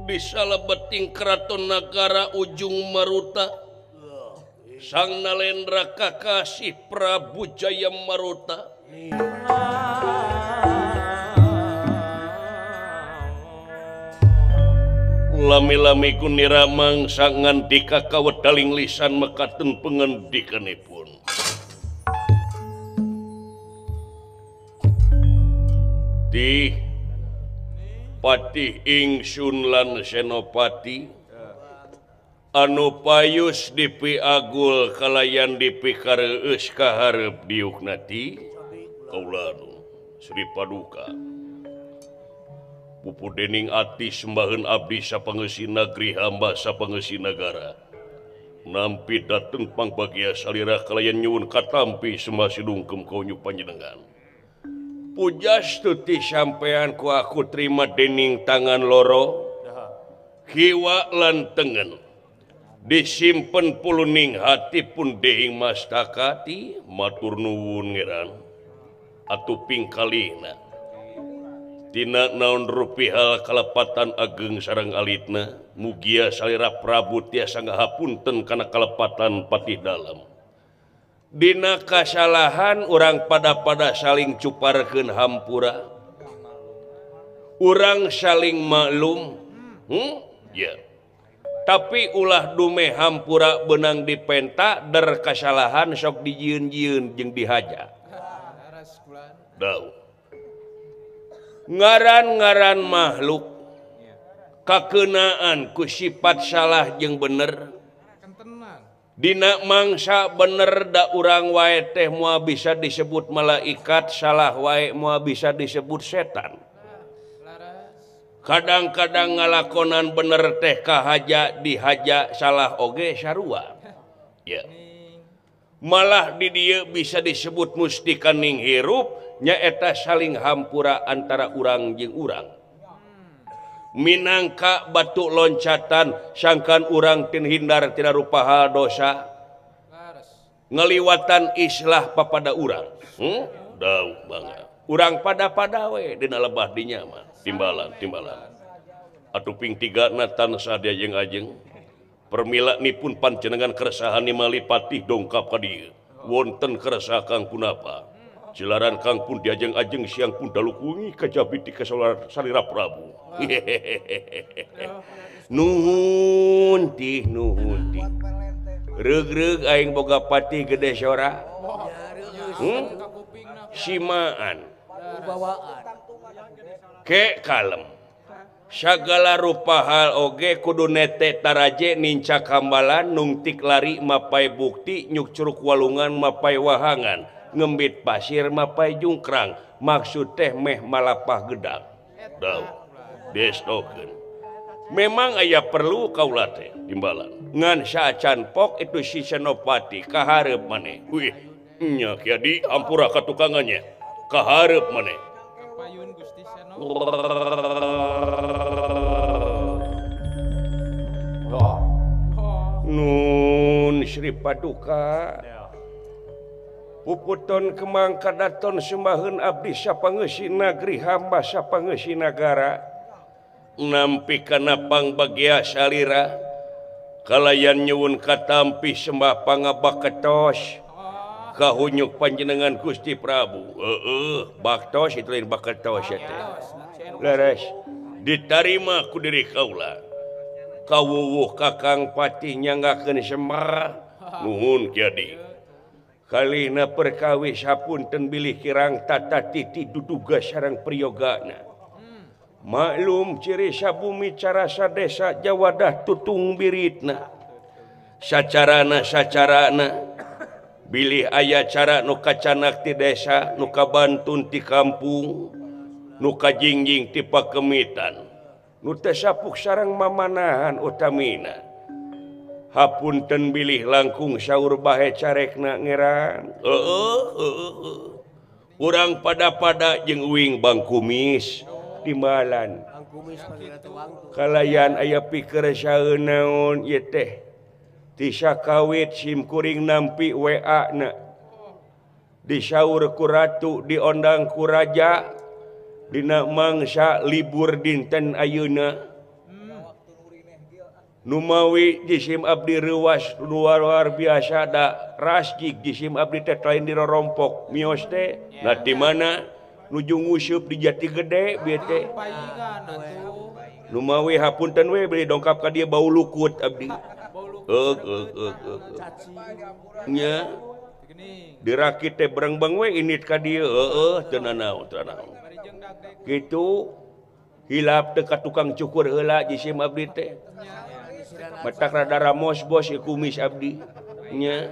Di salebeting keraton nagara Ujung Maruta Sang Nalendra kakasih Prabu Jaya Maruta. Lami-lami kunira mangsa ngandika kawedaling lisan mekaten pengendikanipun. Di Patih Ingsun lan Senopati anu payus dipiagul kalayan dipikareueus kaharep diuknati kaula nu Sri Paduka. Pupu dening ati sembaheun abdi sapangeusi nagri hamba sapangeusi nagara. Nampi dateng pangbagia salira kalayan nyuwun katampi sembah sidungkem ka panjenengan. Pujastuti sampean ku aku terima dening tangan loro kiwa lan tengen disimpen puluning hati pun deing mastakati matur nuwun ngeran atuh pingkalihna tina naon rupi hal kalepatan ageng sareng alitna mugia salira Prabu tiasa ngahapunten kana kalepatan patih dalem. Dina kasalahan urang pada-pada saling cuparkeun hampura. Urang saling maklum. Ya. Tapi ulah dume hampura benang dipenta der kasalahan sok dijieun-jieun jeung dihaja. Dau. Ngaran-ngaran makhluk kakeunaan ku sifat salah jeung bener. Dina mangsa bener da urang wae teh moal bisa disebut malaikat, salah wae moal bisa disebut setan. Kadang-kadang ngalakonan bener teh kahaja dihaja salah oge sarua. Ya. Malah di dieu bisa disebut mustikaning hirup nyaeta saling hampura antara urang jeung urang. Minangka batu loncatan sangkan urang tin hindar tina rupa hal dosa ngeliwatan islah papada urang. Dau bangga urang pada-pada we dina lebah dinya mah timbalan timbalan atuh ping tigana tansah diajeng-ajeng permila nipun panjenengan keresahan nimali patih dongkap ka dieu wonten keresah kang punapa jelaran kang pun diajeng-ajeng siang pun dalu kungi kajabi ti salira Prabu. Nuhun tih nuhun tih. Reug-reug aing boga patih gede sora. Simaan. Ke kalem. Sagala rupa hal oge kudu nete taraje nincak hambalan nungtik lari mapai bukti nyuk curug walungan mapai wahangan ngembit pasir mapai jungkrang maksud teh meh malapah gedang. Dau. Destokeun. Memang aya perlu kaula teh timbalan. Ngan saacan pok itu si Senopati kahareup maneh. Wih, nya kieu di ampura ka tukangannya. Kahareup maneh. Kapayun Gusti Seno. Nun Sri Paduka. Puputon kemang kadaton sembaheun abdi sapangeusi nagri hamba sapangeusi nagara. Nampi kana pangbagia salira kalayan nyuwun katampi sembah pangabaketos kahunyuk panjenengan Gusti Prabu. Heeh, baktos itu lain baketos teh. Leres ditarima ku diri kaula. Kawuwuh Kakang Patih nyanggakeun semar nuhun kiadi. Kalina perkawis hapunten bilih kirang tata titi duduga sareng priyogana. Maklum ciri sabumi carasa desa jawadah tutung biritna. Sacarana sacarana bilih aya cara nu kacanak ti desa, nu kabantun ti kampung, nu kajingjing ti pakemitan, nu teu sapuk sareng mamanahan utamina. Hapunten bilih langkung saur bahe carekna ngeran. Heeh. Urang pada-pada jeung uing bangkumis. Timbalan kalayan aya pikeresaeun naon ieu teh ti sakawit sim kuring nampi WA na disaur ku ratu diondang ku raja dina mangsa libur dinten ayeuna Numawi jisim abdi reuwas luar biasa da rasjig jisim abdi teh lain dirorompok mios teh. Nah di mana nuju nguseup di Jati Gede bieu teh. Numawi hapunten we beli dongkap ka dieu bau lukut abdi. Heug heug heug heug. Nya. Dirakit teh berengbeng we init ka dieu heueuh teu nanaon teu nanaon. Kitu hilap teh ka tukang cukur heula jisim abdi teh. Matak rada ramos bos ieu kumis abdi. Nya.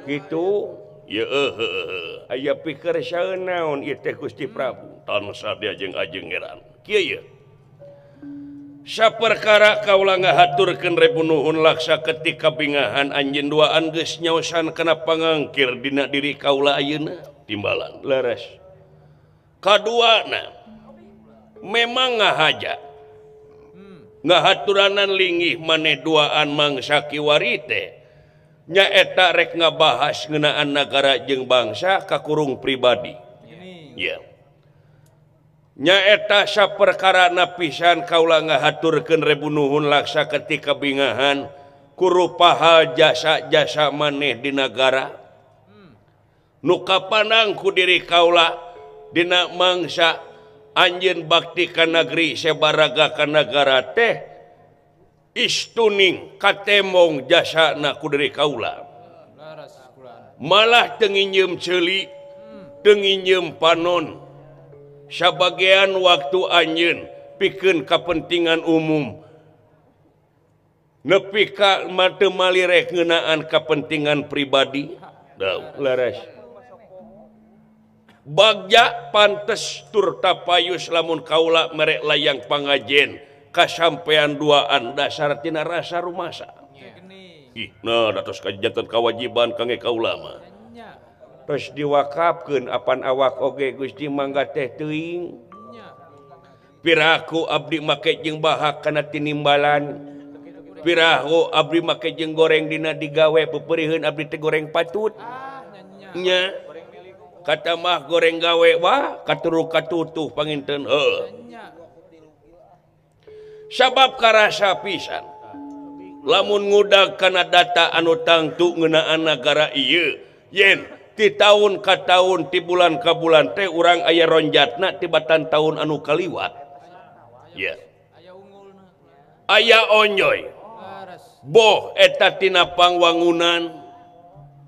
Kitu ye heueuh aya pikir saeun naon ieu teh Gusti Prabu tansah diajeng-ajeng ngeran. Kieu ye. Saperkara kaula ngahaturkeun rebu nuhun laksa ketika bingahan anjeun duaan geus nyaosan kana pangangkir dina diri kaula ayeuna timbalan leres. Kaduana memang ngahaja ngahaturanan linggih maneh duaan mangsa kiwari teh nyaeta rek ngabahas ngeunaan nagara jeung bangsa kakurung pribadi. Ya. Nyaeta saperkarana pisan kaula ngahaturkeun rebu nuhun laksa ketika bingahan kurupaha jasa-jasa maneh di nagara. Nu kapanang ku diri kaula dina mangsa anjeun bakti ka nagri sebaraga ka nagara teh istuning katemong jasana ku diri kaula. Malah teu nginjeum ceuli, teu nginjeum panon. Sabagian waktu anjeun pikeun kapentingan umum nepi ka teu malirek ngeunaan kapentingan pribadi. Leres. Bagja pantes tur tapayus lamun kaula merek layang pangajen kasampean duaan dasar tina rasa rumasa. Ih, nah datos kajanten kawajiban kangge kaula mah. Terus diwakafkeun apan awak oge Gusti mangga teh teuing. Piraku abdi make jeung bahak kana tinimbalan. Piraku abdi make jeung goreng dina digawe peperiheun abdi teh goreng patut. Nya. Kata mah goreng gawe wah katuru katutuh panginten heuh. Sabab karasa pisan lamun ngudag kana data anu tangtu ngeunaan nagara ieu yen ti tahun ka tahun ti bulan ka bulan teh urang aya ronjatna tibatan tahun anu kaliwat. Ya. Aya onjoy. Boh eta tina pangwangunan,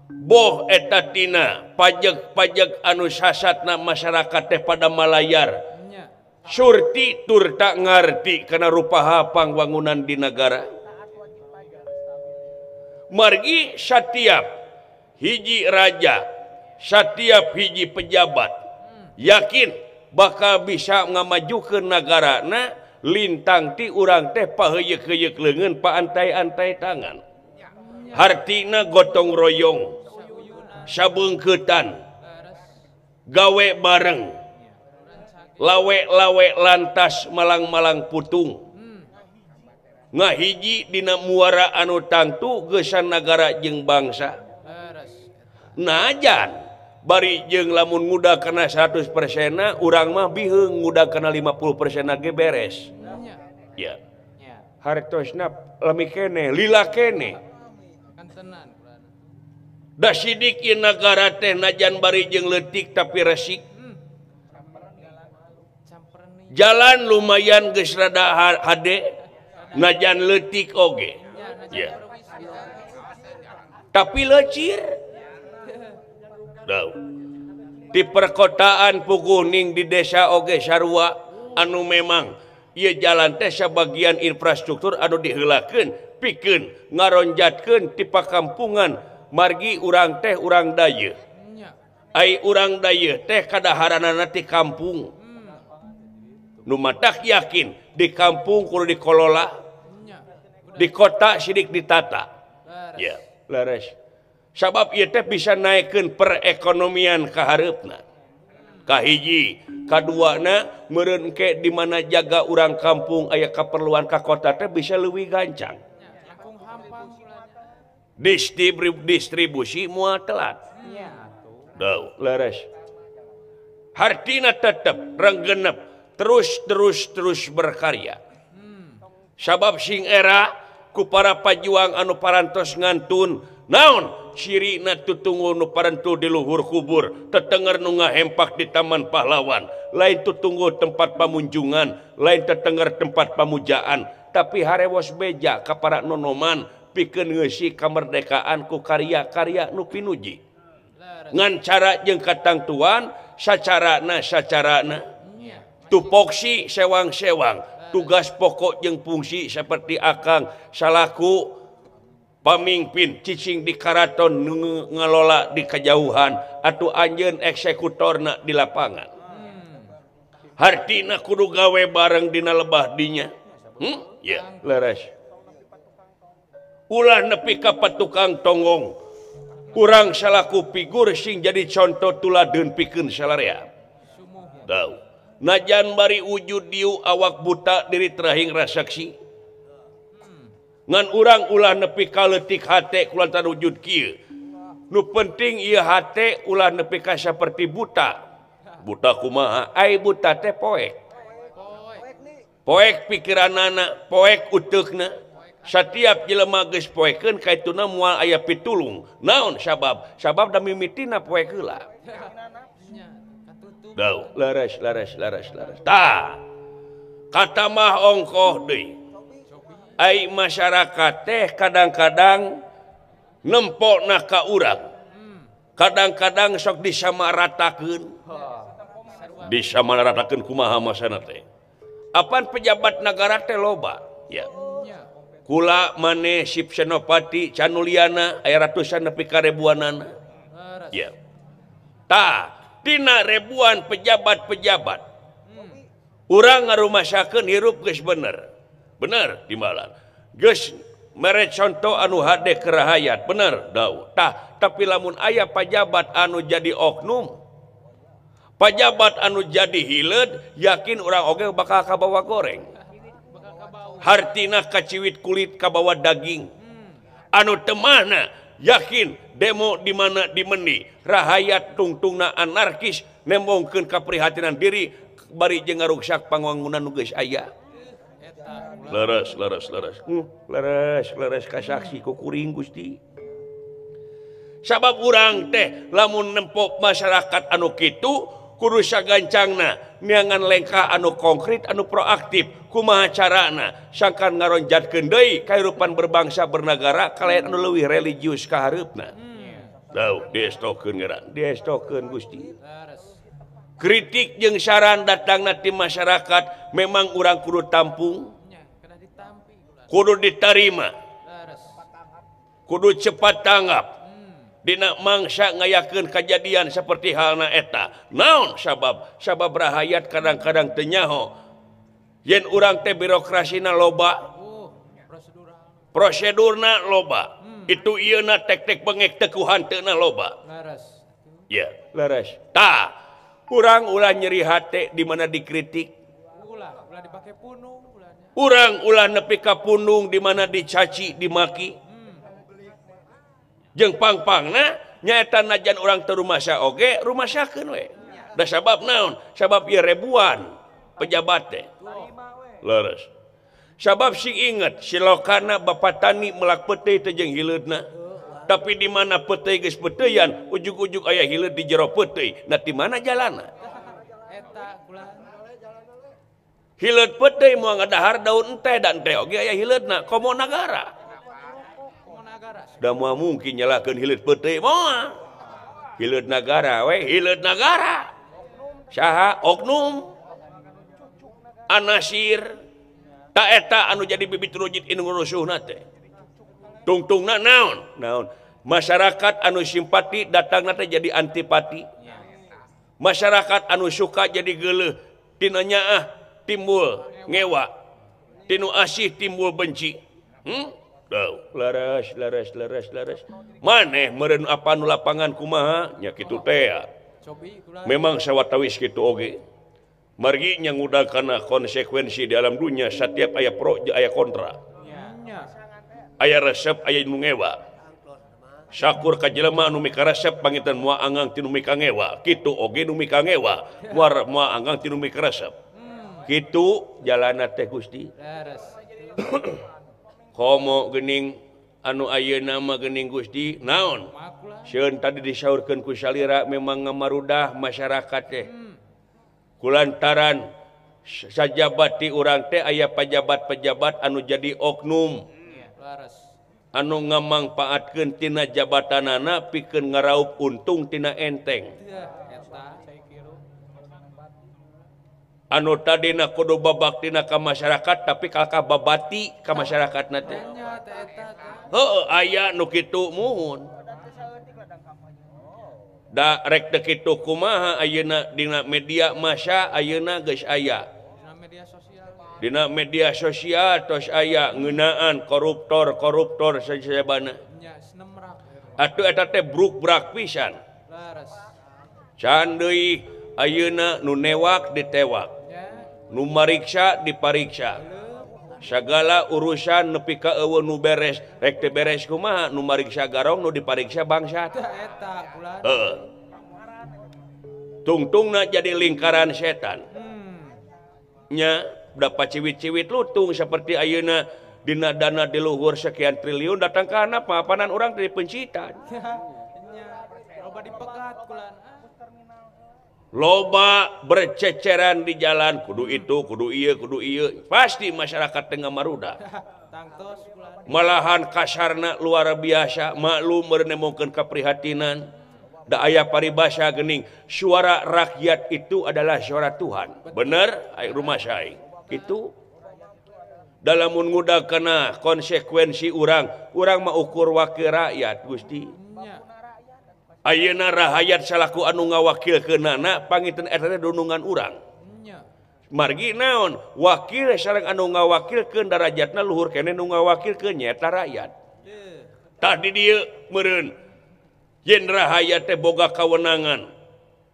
boh eta tina pajak-pajak anu sasatna masyarakat teh pada malayar. Surti tur tak ngarti kana rupaha pangwangunan di nagara. Margi satiap hiji raja, setiap hiji pejabat yakin bakal bisa ngamajukeun nagarana lintang ti urang teh paheuyeuk-heuyeuk leungeun paantai-antai tangan. Hartina gotong royong, sabeungkeutan, gawe bareng, lawe-lawe lantas malang-malang putung. Ngahiji dina muara anu tangtu geusan nagara jeung bangsa. Najan bari jeung lamun ngudag kana 100% urang mah biheung ngudag kana 50% ge beres. Ya. Hartosna lemi kene, lila kene. Da sidik ieu nagara teh najan bari jeung leutik tapi resik. Jalan lumayan geus rada hade najan leutik oge. Ya. Tapi leucir. Di perkotaan puguning di desa oge sarua anu memang ieu jalan teh sabagian infrastruktur anu diheulakeun pikeun ngaronjatkeun ti pakampungan margi urang teh urang dayeuh. Ai urang dayeuh teh kadaharanana ti kampung. Nu matak yakin di kampung kudu dikelola, di kota sidik ditata. Ya, leres. Sabab ieu teh bisa naikkeun perekonomian ka hareupna. Kahiji, kaduana meureun ke di mana jaga urang kampung aya kaperluan ka kota teh bisa leuwih gancang. Distribusi moal telat. Dau, leres. Hartina tetep renggenep terus terus terus berkarya. Sabab sing era ku para pajuang anu parantos ngantun. Naon cirina tutunggu nu parentu di luhur kubur, tetenger nu ngahempak di Taman Pahlawan. Lain tutunggu tempat pamunjungan, lain tetenger tempat pamujaan, tapi harewos beja ka para nonoman pikeun ngeusi kamerdekaan ku karya-karya nu pinuji. Ngan cara jeung katangtuan sacarana sacarana tupoksi sewang-sewang, tugas pokok jeung fungsi seperti akang salaku pamimpin cicing di karaton ngelola di kejauhan atau anjeun eksekutorna di lapangan. Hartina kudu gawe bareng dina lebah dinya. Ya, leres. Ulah nepi ka patukang tonggong. Urang salaku figur sing jadi contoh tuladeun pikeun salarea. Tahu. Najan bari wujud diu awak buta diri terahing rasaksi. Ngan urang ulah nepi ka leutik hate kulantaran wujud kieu. Nu penting ieu hate ulah nepi ka saperti buta. Buta kumaha? Ai buta teh poek. Poek pikiranana, poek uteukna. Satiap jelema geus poekeun kaituna moal aya pitulung. Naon sabab? Sabab da mimitina poek heula. Dau, leres leres leres leres. Tah. Kata mah ongkoh deui. Ai masyarakat teh kadang-kadang nempokna ka urang. Kadang-kadang sok disamaratakeun. Disamaratakeun kumaha masana teh? Apan pejabat nagara teh loba, ya. Kula maneh Sip Senopati Canuliana aya ratusan nepi ka ribuanana. Ya. Tah, tina ribuan pejabat-pejabat. Urang ngarumasakeun hirup geus bener. Bener timbalan. Geus mere contoh anu hade keur rahayat, bener dau. Tah, tapi lamun aya pajabat anu jadi oknum, pajabat anu jadi hileud, yakin urang oge bakal kabawa goreng. Hartina kaciwit kulit kabawa daging. Anu temahna yakin demo di mana dimendi, rahayat tungtungna anarkis nembongkeun kaprihatinan diri bari jeung ngaruksak pangwangunan nu geus aya. Leres leres leres. Leres leres kasaksi ku kuring Gusti. Sabab urang teh lamun nempok masyarakat anu kitu kudu sagancangna neangan lengkah anu konkret anu proaktif. Kumaha carana sangkan ngaronjatkeun deui kahirupan berbangsa bernagara kalayan anu leuwih religius ka hareupna. Dau diestokeun ngaran, diestokeun Gusti. Kritik jeung saran datangna ti masyarakat memang urang kudu tampung, kudu ditarima, kudu cepat tanggap. Dina mangsa ngayakeun kajadian seperti halna eta. Naon sabab? Sabab rahayat kadang-kadang teu nyaho. Yen urang teh birokrasina loba, prosedurna loba. Itu ieuna tek-tek bengek teu ku hanteuna loba. Ya, leres. Tah, urang ulah nyeri hate di mana dikritik. Urang ulah nepi ka pundung di mana dicaci, dimaki. Jeung pang-pangna nyaeta najan urang teu rumasa oge, rumasakeun we. Da sabab naon? Sabab ieu ribuan pejabat teh. Leres. Sabab sing inget silokana bapak tani melak peuteuy teh jeung hileudna. Tapi di mana peuteuy geus peuteuyan, ujug-ujug aya hileud di jero peuteuy. Nah di mana jalana? Hileud peuteuy moal ngadahar daun teh dan teh oge aya hileudna, komo nagara. Da moal mungkin nyalakeun hileud peuteuy moal. Hileud nagara we, hileud nagara. Saha oknum anasir ta eta anu jadi bibit rujit inu rusuhna teh. Tungtungna naon? Naon? Masyarakat anu simpati datangna teh jadi antipati. Masyarakat anu suka jadi geuleuh, tina nyaah timbul ngewa, tinu asih timbul benci. Dau, leres leres leres leres. Maneh meureun apa nu lapangan kumaha nya kitu teh. Memang sawatawis kitu oge. Margi nya ngudag kana konsekuensi di alam dunia setiap aya pro aya kontra. Aya resep aya nu ngewa. Sakur ka jelema anu mikaresep pangitan moal anggang tinu mikangewa. Kitu oge nu mikangewa, moal anggang tinu mikaresep. Kitu jalana teh Gusti. Komo geuning anu ayeuna mah geuning Gusti naon? Sieun tadi disaurkeun ku salira memang ngamarudah masyarakat teh. Kulantaran sajabati urang teh aya pajabat-pejabat anu jadi oknum. Anu ngamangpaatkeun tina jabatanana pikeun ngaraup untung tina enteng. Anu tadina kudu babaktina ka masyarakat tapi kalkah babati ka masyarakatna teh. Heueuh aya nu kitu muhun. Da rek teu kitu kumaha ayeuna dina media massa ayeuna geus aya. Dina media sosial tos aya ngeunaan koruptor-koruptor sajabana. Atuh eta teh bruk-brak pisan. Can deui ayeuna nu newak ditewak. Nu mariksa dipariksa. Sagala urusan nepi ka eueuh nu beres, rek teu beres kumaha nu mariksa garong nu dipariksa bangsat. Heeh. Tungtungna jadi lingkaran setan. Nya dapat ciwit-ciwit lutung seperti ayeuna dina dana di luhur sekian triliun datang ka anak papanan urang teh dipencitan. Loba dipegat kulan. Loba berceceran di jalan kudu itu, kudu ieu, kudu ieu. Pasti masyarakat tengah maruda. Malahan kasarna luar biasa, maklum meurnemokeun kaprihatinan. Da aya paribasa geuning, suara rakyat itu adalah suara Tuhan. Bener? Ai rumah saing. Itu dalamun ngudag kana konsekuensi urang, urang mah ukur wakil rakyat Gusti. Ayeuna rahayat salaku anu ngawakilkeunana pangiten eta teh dunungan urang. Margi naon? Wakil sareng anu ngawakilkeun darajatna luhur keneh nu ngawakilkeun nyaeta rakyat. Tah di dieu meureun yen rahayat teh boga kawenangan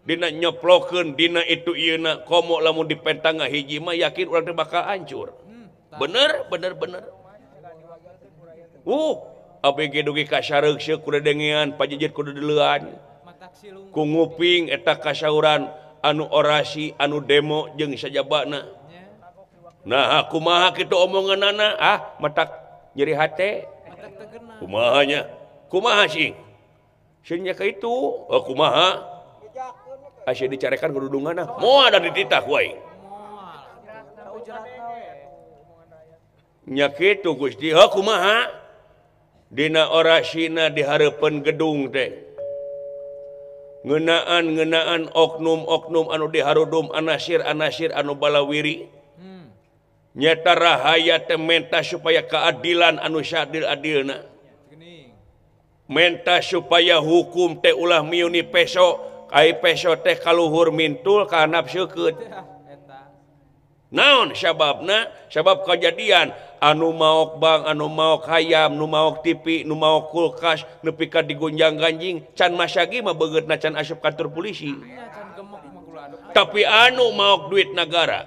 dina nyoplokeun dina itu ieuna komo lamun dipentang ngahiji mah yakin urang teh bakal hancur. Bener bener bener. ABG dugi ka sareuk kudu dengean pajejit kudu dileuan. Ku nguping eta kasauran anu orasi anu demo jeung sajabana. Nah kumaha kitu omonganana ah matak nyeri hate. Kumaha nya? Kumaha sih? Sieun nya ka itu oh, kumaha? Asa dicarekan kududunganna. Moal da dititah ku aing. Nya kitu Gusti, heuh kumaha? Dina orasina di hareupeun gedung teh ngeunaan-ngeunaan oknum-oknum anu diharudum anasir-anasir anu balawiri nyata rahayat teh menta supaya keadilan anu sadil-adilna menta supaya hukum teh ulah miuni peso ai peso teh kaluhur mintul ka handap seukeut. Naon sababna? Sabab kejadian anu maok bang, anu maok hayam, nu maok TV, nu maok kulkas, nepi ka digonjang-ganjing, can masagi mah beungeutna can asup kantor polisi. Tapi anu maok duit nagara.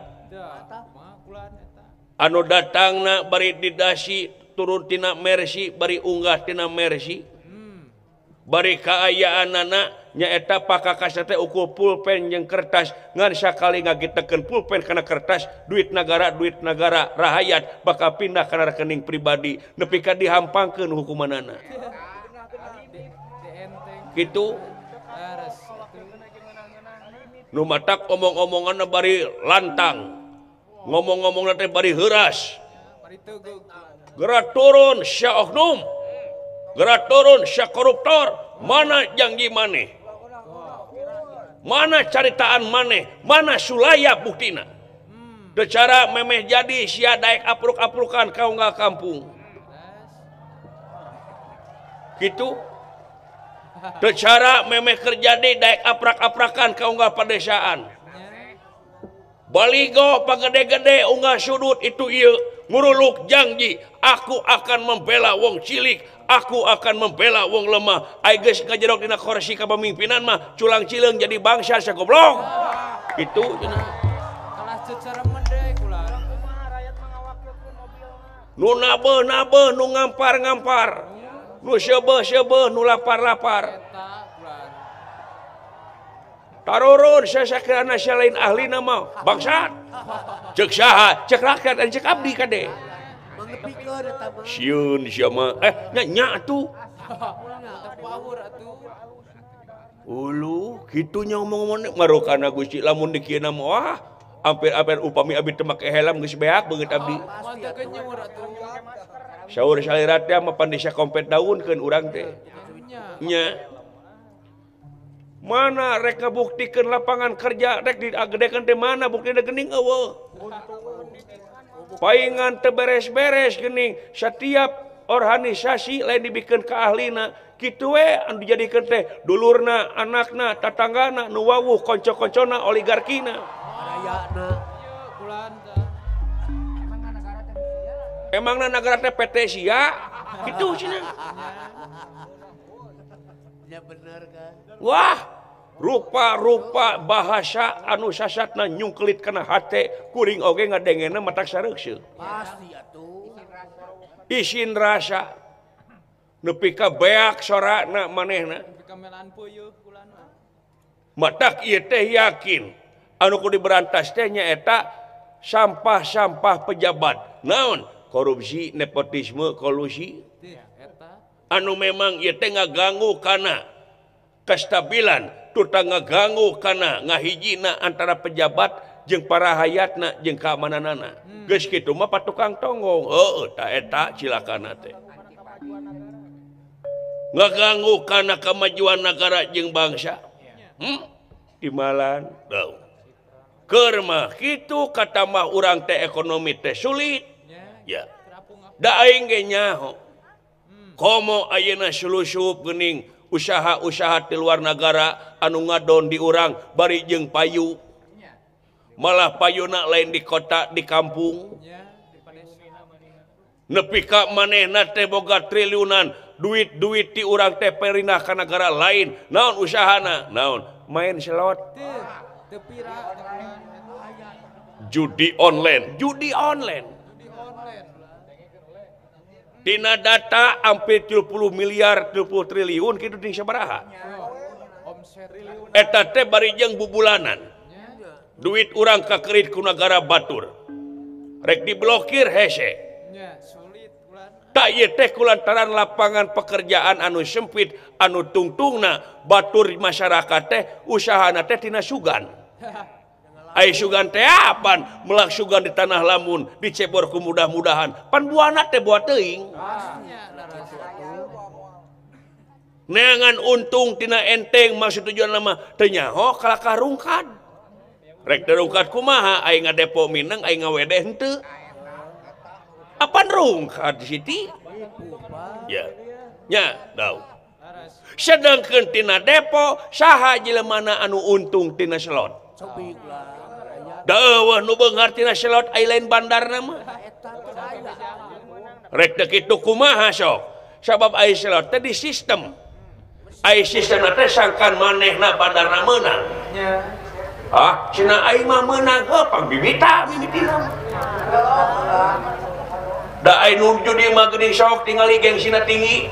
Anu datangna bari didasi turun tina Mercy, bari unggah tina Mercy. Bari kaayaanana nyaeta pakakas teh ukur pulpen jeung kertas ngan sakali ngagitekeun pulpen kana kertas duit nagara rahayat bakal pindah kana rekening pribadi nepi ka dihampangkeun hukumanana. Kitu nu matak omong-omonganna bari lantang, ngomong-ngomongna teh bari heuras. Geura turun sia oknum, geura turun sia koruptor, mana janji maneh? Mana caritaan maneh? Mana sulaya buktina? Secara memeh jadi sia daek apruk-aprukan kau nggak kampung. Gitu. Secara memeh kerjadi daek aprak-aprakan kau nggak pedesaan. Baligo pagede-gede unggah sudut itu ieu nguruluk janji aku akan membela wong cilik, aku akan membela wong lemah. Ai geus ngajerok dina kursi kepemimpinan mah culang cileung jadi bangsa sagoblok. Gitu cenah. Nu nabeuh-nabeuh, nu ngampar-ngampar, nu seubeuh-seubeuh, nu lapar-lapar. Tarurun sasakirana lain ahli nama bangsat. Cek saha, cek rakyat dan cek abdi kade. Sieun sia mah nya nya atuh. Ulu kitu nya ngomong-ngomong marukana Gusti lamun dikieuna mah wah hampir-hampir upami abdi teu make helm geus beak beungeut abdi. Saur salira teh mah pan desa kompet daunkeun urang teh. Nya. Mana rek ngabuktikeun lapangan kerja rek diagedekeun teh mana buktina geuning eueuh. Paingan teu beres-beres geuning setiap organisasi lain dibikeun ka ahlina kitu we anu dijadikeun teh dulurna, anakna, tatanggana, nu wawuh, konco-koncona, oligarkina. Emangna nagara teh PT sia kitu cenah. Ya bener kan. Wah, rupa-rupa bahasa anu sasatna nyungkelit kana hate kuring oge ngadengena matak sareukseuk. Pasti atuh. Isin rasa nepi ka beak sorana manehna. Matak ieu teh yakin anu kudu diberantas teh nyaeta sampah-sampah pejabat. Naon? Korupsi, nepotisme, kolusi. Anu memang ieu teh ngaganggu kana kestabilan, turta ngaganggu kana ngahijina antara pejabat jeung para hayatna jeung keamananana. Geus kitu mah patukang tonggong. Heueuh ta eta cilakana teh. Ngaganggu kana kemajuan nagara jeung bangsa. Timalan dau. Keur mah kitu katamah urang teh ekonomi teh sulit. Ya. Da aing ge nyaho. Komo ayeuna sulusup geuning usaha-usaha di luar negara anu ngadon di urang bari jeung payu. Malah payuna lain di kota di kampung. Nepi ka manehna teh boga triliunan duit-duit ti urang teh perinah ka nagara lain. Naon usahana? Naon? Main slot. Judi online, judi online. Tina data hampir 30 miliar, 30 triliun kitu di sabaraha. Eta teh bari jeung bubulanan. Duit urang kakerit ku nagara batur. Rek diblokir hese. Tak ieu teh kulantaran lapangan pekerjaan anu sempit, anu tungtungna batur masyarakat teh usahana teh tina sugan. Ai sugan teh apaan? Melak sugan di tanah lamun dicebor ku mudah-mudahan. Pan buahna teh buah teuing. Neangan untung tina enteng maksud tujuan lama teu nyaho kalakah rungkad. Rek teu rungkad kumaha aing ngadepo mineng aing ngawedeh henteu. Apaan rungkad Siti? Ya. Nya, dau. Sedangkeun tina depo saha jelemana anu untung tina slot? Deueuh nu beunghar tina slot ai lain bandarna mah. Rek teu kitu kumaha sok? Sabab ai slot teh di sistem. Ai sistemna teh sangkan manehna bandarna meunang. Ah, cenah aing mah meunang heuh pangbibita mimitina. Da ai nu judi mah geuning sok tingali gengsina tinggi.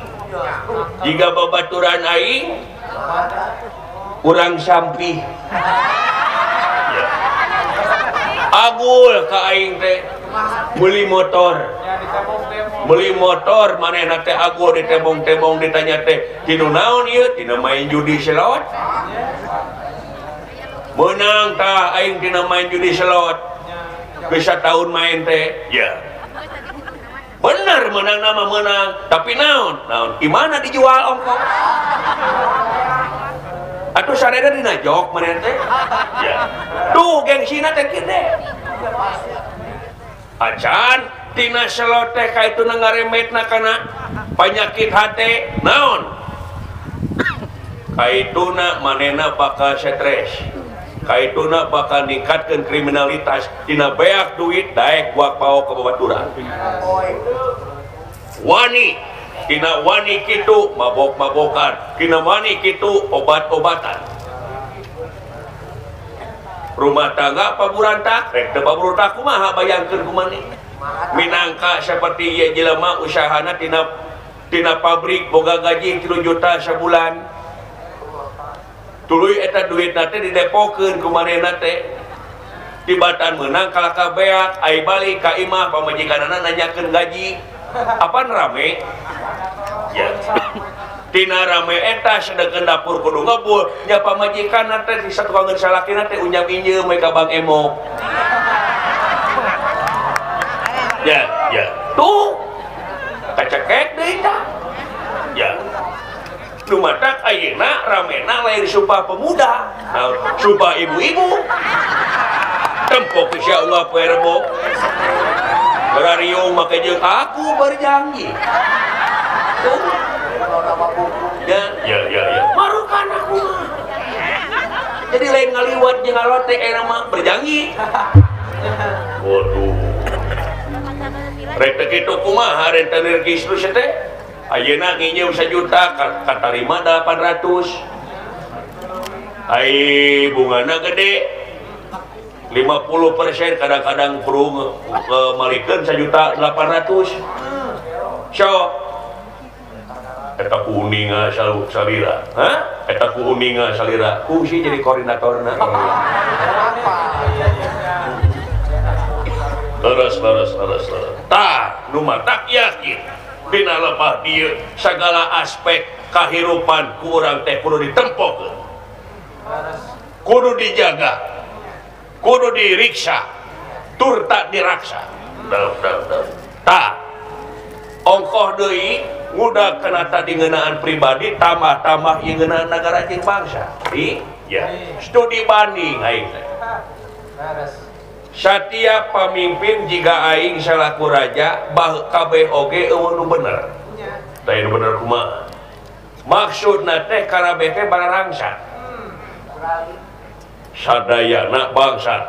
Jiga babaturan aing urang sampih. Agul ka aing teh meuli motor. Meuli motor manehna teh agul ditembong-tembong ditanya teh tinu naon ieu? Tina main judi slot. Meunang tah aing tina main judi slot. Bisa tahun main teh. Ya. Bener menang nama menang, tapi naon? Naon? Di mana dijual ongkos? Atuh sareda dina jok maneh teh. Ya. Duh gengsina teh gede. Acan tina slot teh kaituna ngaremetna kana panyakit hate naon? Kaituna manehna bakal stres. Kaituna bakal ningkatkeun kriminalitas tina beak duit daek buak pao ka babaturan. Wani tina wani kitu mabok-mabokan, tina wani kitu obat-obatan. Rumah tangga paburantak, rek teu paburantak kumaha bayangkeun kumaneh. Minangka saperti ieu jelema usahana tina pabrik boga gaji 3 juta sabulan. Tuluy eta duitna teh didepokeun ku manehna teh. Tibatan menang kalah ka beak ai balik ka imah pamajikanana nanyakeun gaji. Apaan rame? Ya. Tina rame eta sedengkeun dapur kudu ngebul nya pamajikanna teh di satukangeun salakina teh unyam injeum we ka Bang Emok. Ya, ya. Tuh. Kacekek deui tah. Ya. Nu matak ayeuna ramena lain Sumpah Pemuda. Nah, sumpah ibu-ibu. Tempok sia ulah poe Rebo. Berariung make jeung aku berjanji. Tuh. Ya, ya, ya, ya. Marukan aku mah. Jadi lain ngaliwat jeung ngalote ayeuna mah berjanji. Waduh. Rek teh kitu kumaha rentenir kisru teh? Ayeuna nginjeum 1 juta katarima 800. Ai bungana gede 50% kadang-kadang kurung malikeun 1.800.000. Sok eta kuninga salira. Hah? Eta kuninga salira. Kungsi jadi koordinatorna. Terus terus terus terus. Tah, nu matak yakin dina lebah dieu sagala aspek kahirupan ku urang teh kudu ditempokeun. Kudu dijaga. Kudu diriksa. Tur tak diraksa. Tah. Ongkoh deui ngudag kana tadi ngeunaan pribadi tambah-tambah ieu ngeunaan nagara jeung bangsa. Iya. Studi banding aing teh. Setiap pamimpin jika aing salaku raja bah kabeh oge eueuh nu bener. Tah nu bener kumaha? Maksudna teh karabeh teh bararangsa. Sadayana bangsa.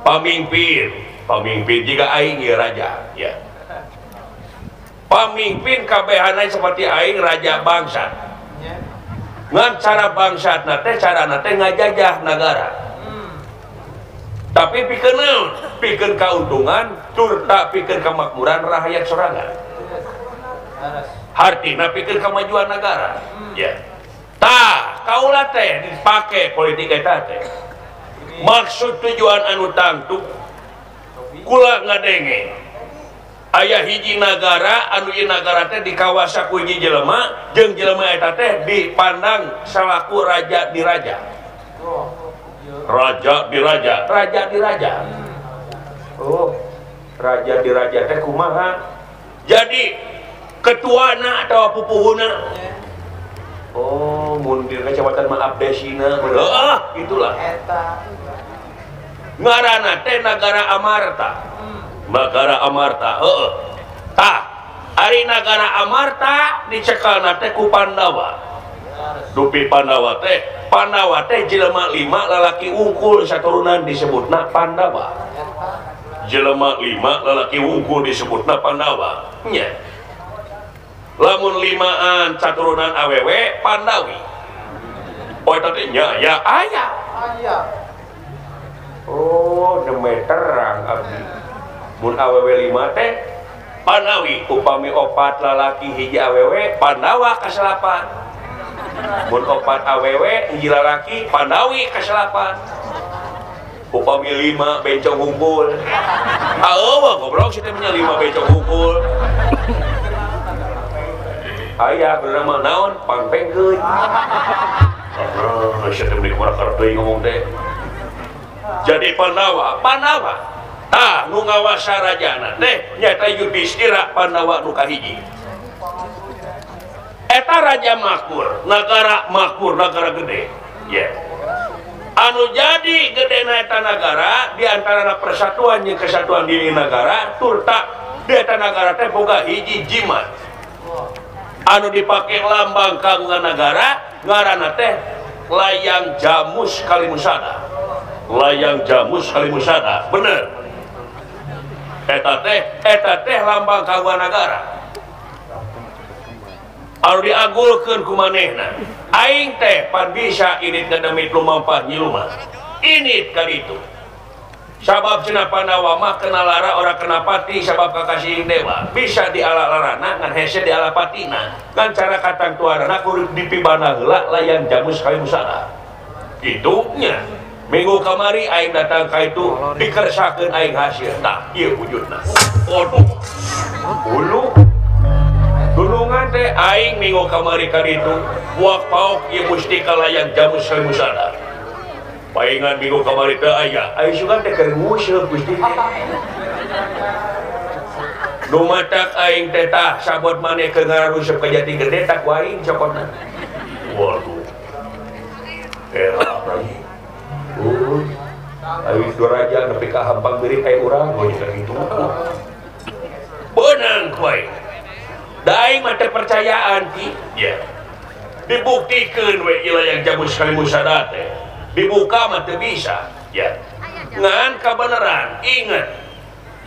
Pamimpin, pamimpin jika aing ieu raja, ya. Pamimpin kabehana seperti aing raja bangsa. Ngan cara bangsatna teh carana teh ngajajah nagara. Tapi pikeun naon? Pikeun kauntungan tur tak pikeun kemakmuran rakyat sorangan. Hartina pikeun kemajuan negara. Ya. Tah, kaula teh dipake politik eta teh. Maksud tujuan anu tangtu kula ngadenge aya hiji nagara anu ieu nagara teh dikawasa ku hiji jelema jeung jelema eta teh dipandang salaku raja diraja. Raja diraja, raja diraja. Oh, raja diraja teh kumaha? Jadi ketuana atau pupuhuna? Oh, mun di kecamatan mah abdesina, ah, itulah. Ngaranna teh nagara Amarta. Nagara Amarta, heeh. Tah, ari nagara Amarta dicekalna teh ku Pandawa. Dupi Pandawa teh jelema 5 lalaki wungkul saturunan disebutna Pandawa. Jelema 5 lalaki wungkul disebutna Pandawa. Nya. Lamun limaan saturunan awewe Pandawi. Oh eta teh nya ya aya. Oh, demi terang abdi. Mun awewe 5 teh Pandawi, upami 4 lalaki hiji awewe Pandawa kaselapan. Mun 4 awewe hiji lalaki Pandawi kaselapan. Upami 5 bencong hungkul. Ah eueuh goblok si teh nya 5 bencong hungkul. Aya bener mah naon pangpengkeun. Ah sia teh meuni kumaha karep ngomong teh. Jadi Pandawa, Pandawa. Tah nu ngawasa rajana teh nyaeta Yudhistira Pandawa nu kahiji. Eta raja makmur, nagara makmur, nagara gede. Ya. Anu jadi gedena eta nagara di antara persatuan jeung kesatuan diri nagara turta di eta nagara teh boga hiji jimat. Anu dipake lambang kagungan nagara ngaranna teh layang jamus kalimusada. Layang jamus kalimusada, bener. Eta teh lambang kagungan nagara. Anu diagulkeun ku manehna. Aing teh pan bisa init ngademit lumampah nyiluman. Init kali itu. Sabab cenah Pandawa mah kena lara ora kena pati sabab kakasih dewa. Bisa diala larana ngan hese diala patina. Ngan cara katangtuanana kudu dipibana heula layang jamus kalimusada. Kitu nya. Minggu kamari aing datang ka itu dikersakeun aing hasil. Tah, ieu wujudna. Waduh. Hulu. Dunungan teh aing minggu kamari ka ditu, buak paok ieu mustika layang jamus musada. Paingan minggu kamari teh aya. Aing sugan teh keur nguseup Gusti. Nu matak aing teh tah sabot maneh keur ngaruseup ka Jati Gede tak ku aing cokotna. Waduh. Era lagi. Ayo dua raja nepi ka hampang beurit aya urang we kitu. Beunang ku aing. Da aing mah teu percayaan ki. Ya. Dibuktikeun we ieu layang jamus kalimusada teh. Dibuka mah teu bisa. Ya. Ngan kabeneran inget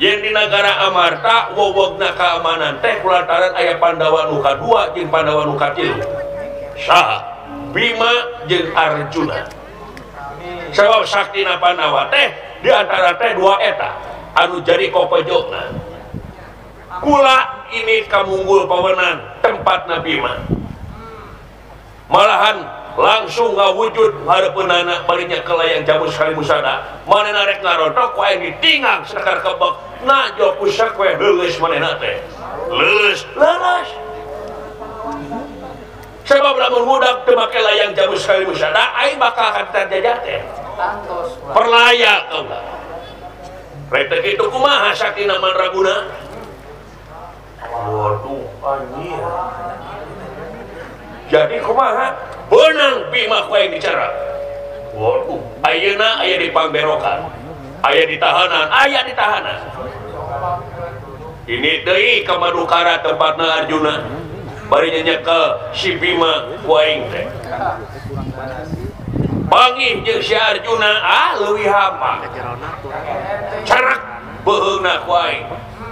yen di nagara Amarta wowogna keamanan teh kulantaran aya Pandawa nu kadua jeung Pandawa nu katilu. Saha? Bima jeung Arjuna. Sebab saktina Pandawa teh di antara teh dua eta anu jadi kopejogna. Kula ini kamunggul pawenang tempatna Bima. Malahan langsung ngawujud hareupeunana barinya ke layang jamus kalimusada. Manehna rek ngarontok ku aing ditingang sakar kebek. Najo pusak we leuleus manehna teh. Leuleus, leuleus. Sebab lamun budak teu make layang jamus kalimusada aing bakal akan terjajah teh. Perlaya kaula. Rek teh kitu kumaha saktina mandraguna? Waduh anjir. Jadi kumaha? Beunang Bima ku aing bicara. Waduh, ayeuna aya di pangberokan. Aya di tahanan, aya di tahanan. Ini deui ka Madukara tempatna Arjuna. Bari nyekel si Bima ku aing teh. Panggih jeung si Arjuna ah leuwih hampang. Carak beuheungna ku aing.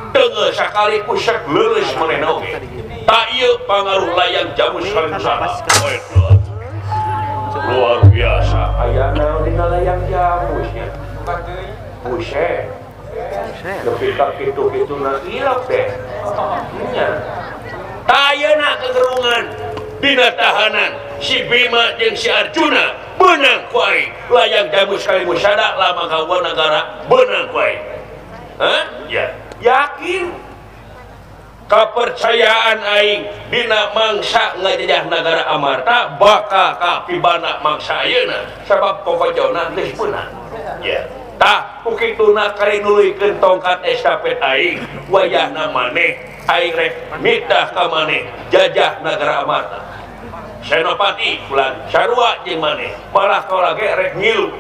Teunggeus sakali kusek leuleus manehna oge. Tak ieu pangaruh layang jamus kalimusada. Luar biasa. Aya naon dina layang jamusnya? Buset. Nepi ka kitu-kituna ilok teh. Nya. Ayeuna kegerungan dina tahanan si Bima jeung si Arjuna beunang ku aing layang jamus kalimusada lama kawa nagara beunang ku aing. Hah? Ya. Yakin kepercayaan aing dina mangsa ngajajah nagara Amarta bakal kapibana mangsa ayeuna sabab kokojona geus beunang. Ya. Tah ku kituna kari nuluykeun tongkat estafet aing wayahna maneh aing rek mitah ka maneh jajah nagara Amarta. Senopati ulah sarua jeung maneh malah kaula ge rek ngilu.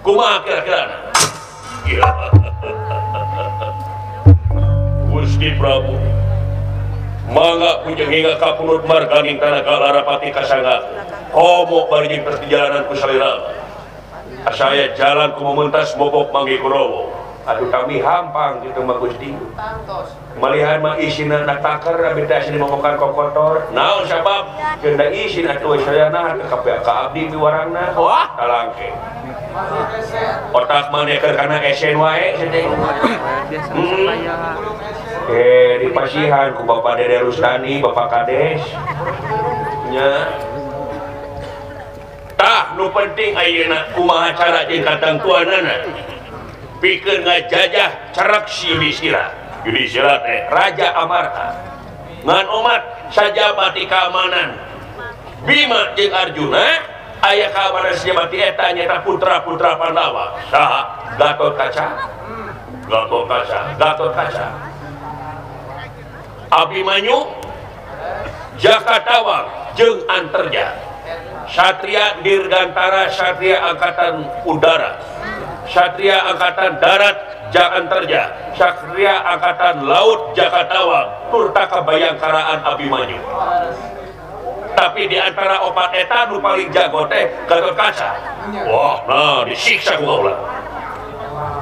Kumaha kira-kirana? Ya. Gusti Prabu mangga kunjung hingga kapunut marganing tanah Galarapati kasangga komo bari jeung perjalanan ku salira. Saya jalan ku mementas bobok manggi Kurowo. Aduh kami hampang gitu mah Gusti. Malihan mah isina na taker abi teh isina momokan kokotor. Naon sabab jeung da isin atuh sayana teu ka abdi miwarangna. Wah, talangke. Otak maneh keur kana esen wae cenah. Eh dipasihan ku Bapak Dede Rustani, Bapak Kades. Nya. Tah nu penting ayeuna kumaha cara jeung katangtuanana. Pikeun ngajajah carak si Yudhistira. Yudhistira teh Raja Amarta. Ngan umat sajabati keamanan. Bima jeung Arjuna aya keamanan sejabati eta nyaeta putra-putra Pandawa. Saha? Gatotkaca. Gatotkaca, Gatotkaca. Abimanyu, Jakatawang jeung Antarja. Satria Dirgantara, Satria Angkatan Udara, Satria Angkatan Darat Jakantarja, Satria Angkatan Laut Jakatawang, turta kabayangkaraan Abimanyu. Tapi di antara opat eta nu paling jago teh Gatotkaca. Wah, nah disiksa ku kaula.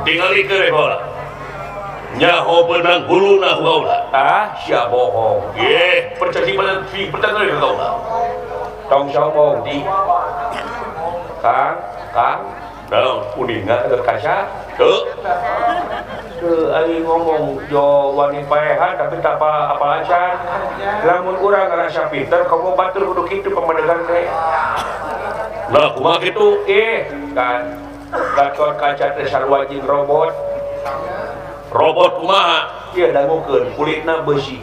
Tingalikeun we kaula. Nyaho beunang huluna ku kaula. Ah, sia bohong. Ye, percaya percaya ka kaula. Tong sombong di. Kang, Kang, naon uninga Gatotkaca? Teu. Teu aing ngomong jo wani paehan tapi tak apa acan. Lamun urang ngarasa pinter komo batur kudu kitu pamadegan teh. Nah kumaha kitu kan Gatot Kaca teh sarua jeung robot. Robot kumaha? Ieu dangukeun kulitna beusi.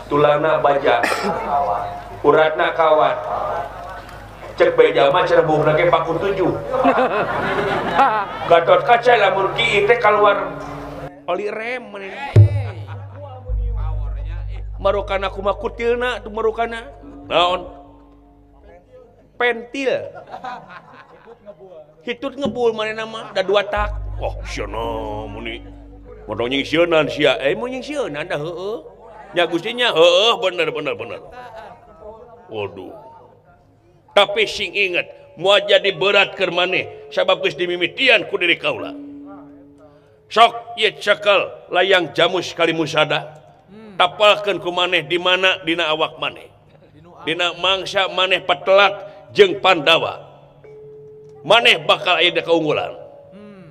Tulangna baja. Uratna kawat. Cek beja mah cerebungna ge paku 7. Gatot Kaca lamun kieu teh kaluar oli rem maneh. Marukana kumaha kutilna tuh marukana. Naon? Pentil. Hitut ngebul manehna mah da dua tak. Oh, sieuna muni. Modong nying sieunan sia. Mun nying sieunan da heueuh. Nya Gusti nya heueuh bener bener bener. Waduh. Tapi sing inget moal jadi berat keur maneh sabab geus dimimitian ku diri kaula. Sok ieu cekel layang jamus kalimusada. Tapalkeun ku maneh di mana dina awak maneh. Dina mangsa maneh petelak jeung Pandawa. Maneh bakal aya keunggulan.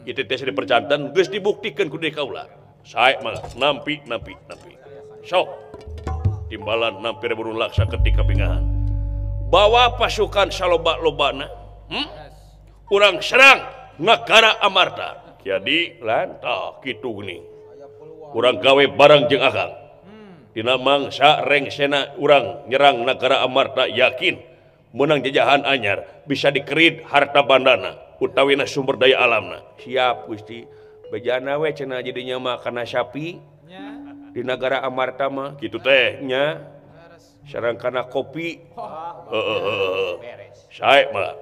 Itu teh dipercanten geus dibuktikeun ku diri kaula. Sae mah nampi nampi nampi. Sok timbalan nampi burung laksa ketika bingahan. Bawa pasukan saloba-lobana, urang serang negara Amarta. Jadi lantah kitu geuning. Urang gawe barang jeung akang. Dina mangsa rengsena urang nyerang negara Amarta yakin menang jajahan anyar bisa dikerid harta bandana utawina sumber daya alamna. Siap Gusti. Bejana we cenah jadinya mah kana sapi. Di negara Amarta mah kitu teh nya. Sareng kana kopi. Heeh. Sae mah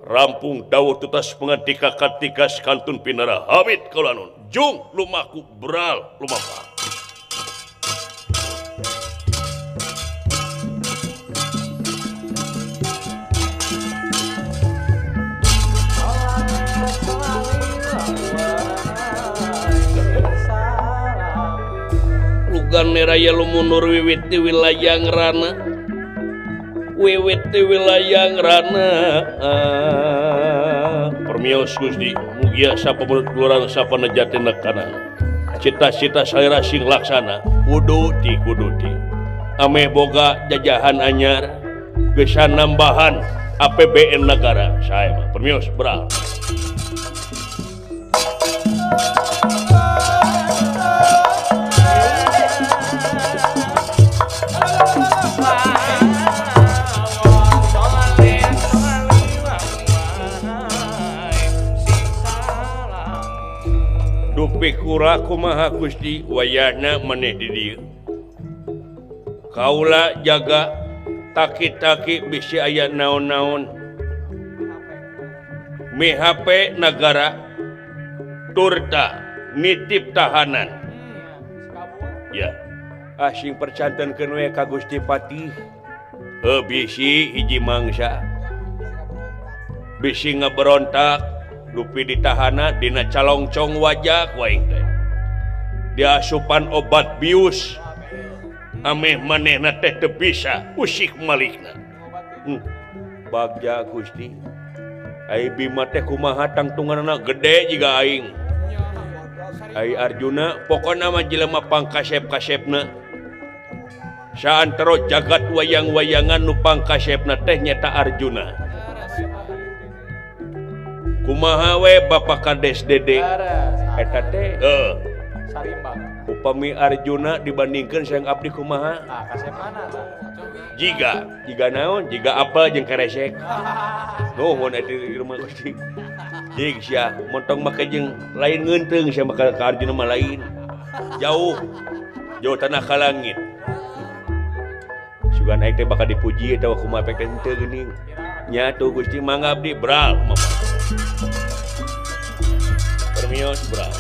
rampung dawuh tutas pengantika katikas kantun pinara habit kaulanun jung lumaku bral lumapa. Raya lumunur wiwit di wilayah rana wiwit di wilayah rana permios Gusti mugia sapa menurut kelurahan sapa nejati nekana cita-cita salira sing laksana kudu ti kudu ti ameh boga jajahan anyar geus nambahan APBN negara sae mah permios beral. Dupi kura kumaha Gusti wayahna maneh di dieu. Kaula jaga taki-taki bisi aya naon-naon. Mi HP nagara turta nitip tahanan. Ya, asing percantenkeun we ka Gusti Patih. Heuh bisi hiji mangsa. Bisi ngaberontak dupi ditahana dina calongcong wajah ku aing teh. Diasupan obat bius. Ameh manehna teh teu bisa usik malikna. Bagja Gusti. Ai Bima teh kumaha tangtunganna gede jiga aing. Ai Arjuna pokona mah jelema pangkasep-kasepna. Saantero jagat wayang-wayangan nu pangkasepna teh nyata Arjuna. Kumaha we Bapak Kades Dede eta teh upami Arjuna dibandingkeun sareng abdi kumaha? Jiga jiga naon? Jiga apel jeung keresek. Nuhun eta di rumah Gusti. Jig sia montong make jeung lain ngeunteung sia maka ka Arjuna mah lain. Jauh. Jauh tanah ka langit. Sugan aing teh bakal dipuji atawa kumaha pek teh henteu geuning. Nya tuh Gusti mangga abdi bral mah. Permios bral.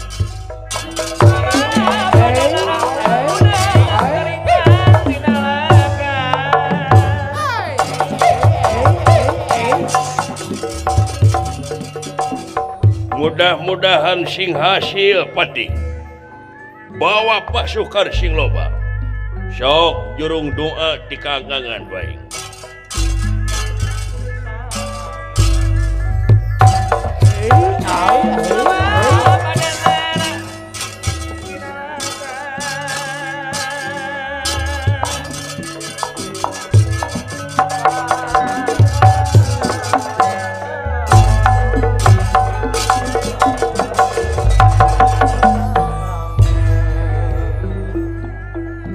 Mudah-mudahan sing hasil pati. Bawa pasukan sing loba. Sok jurung doa di kangkangan baik.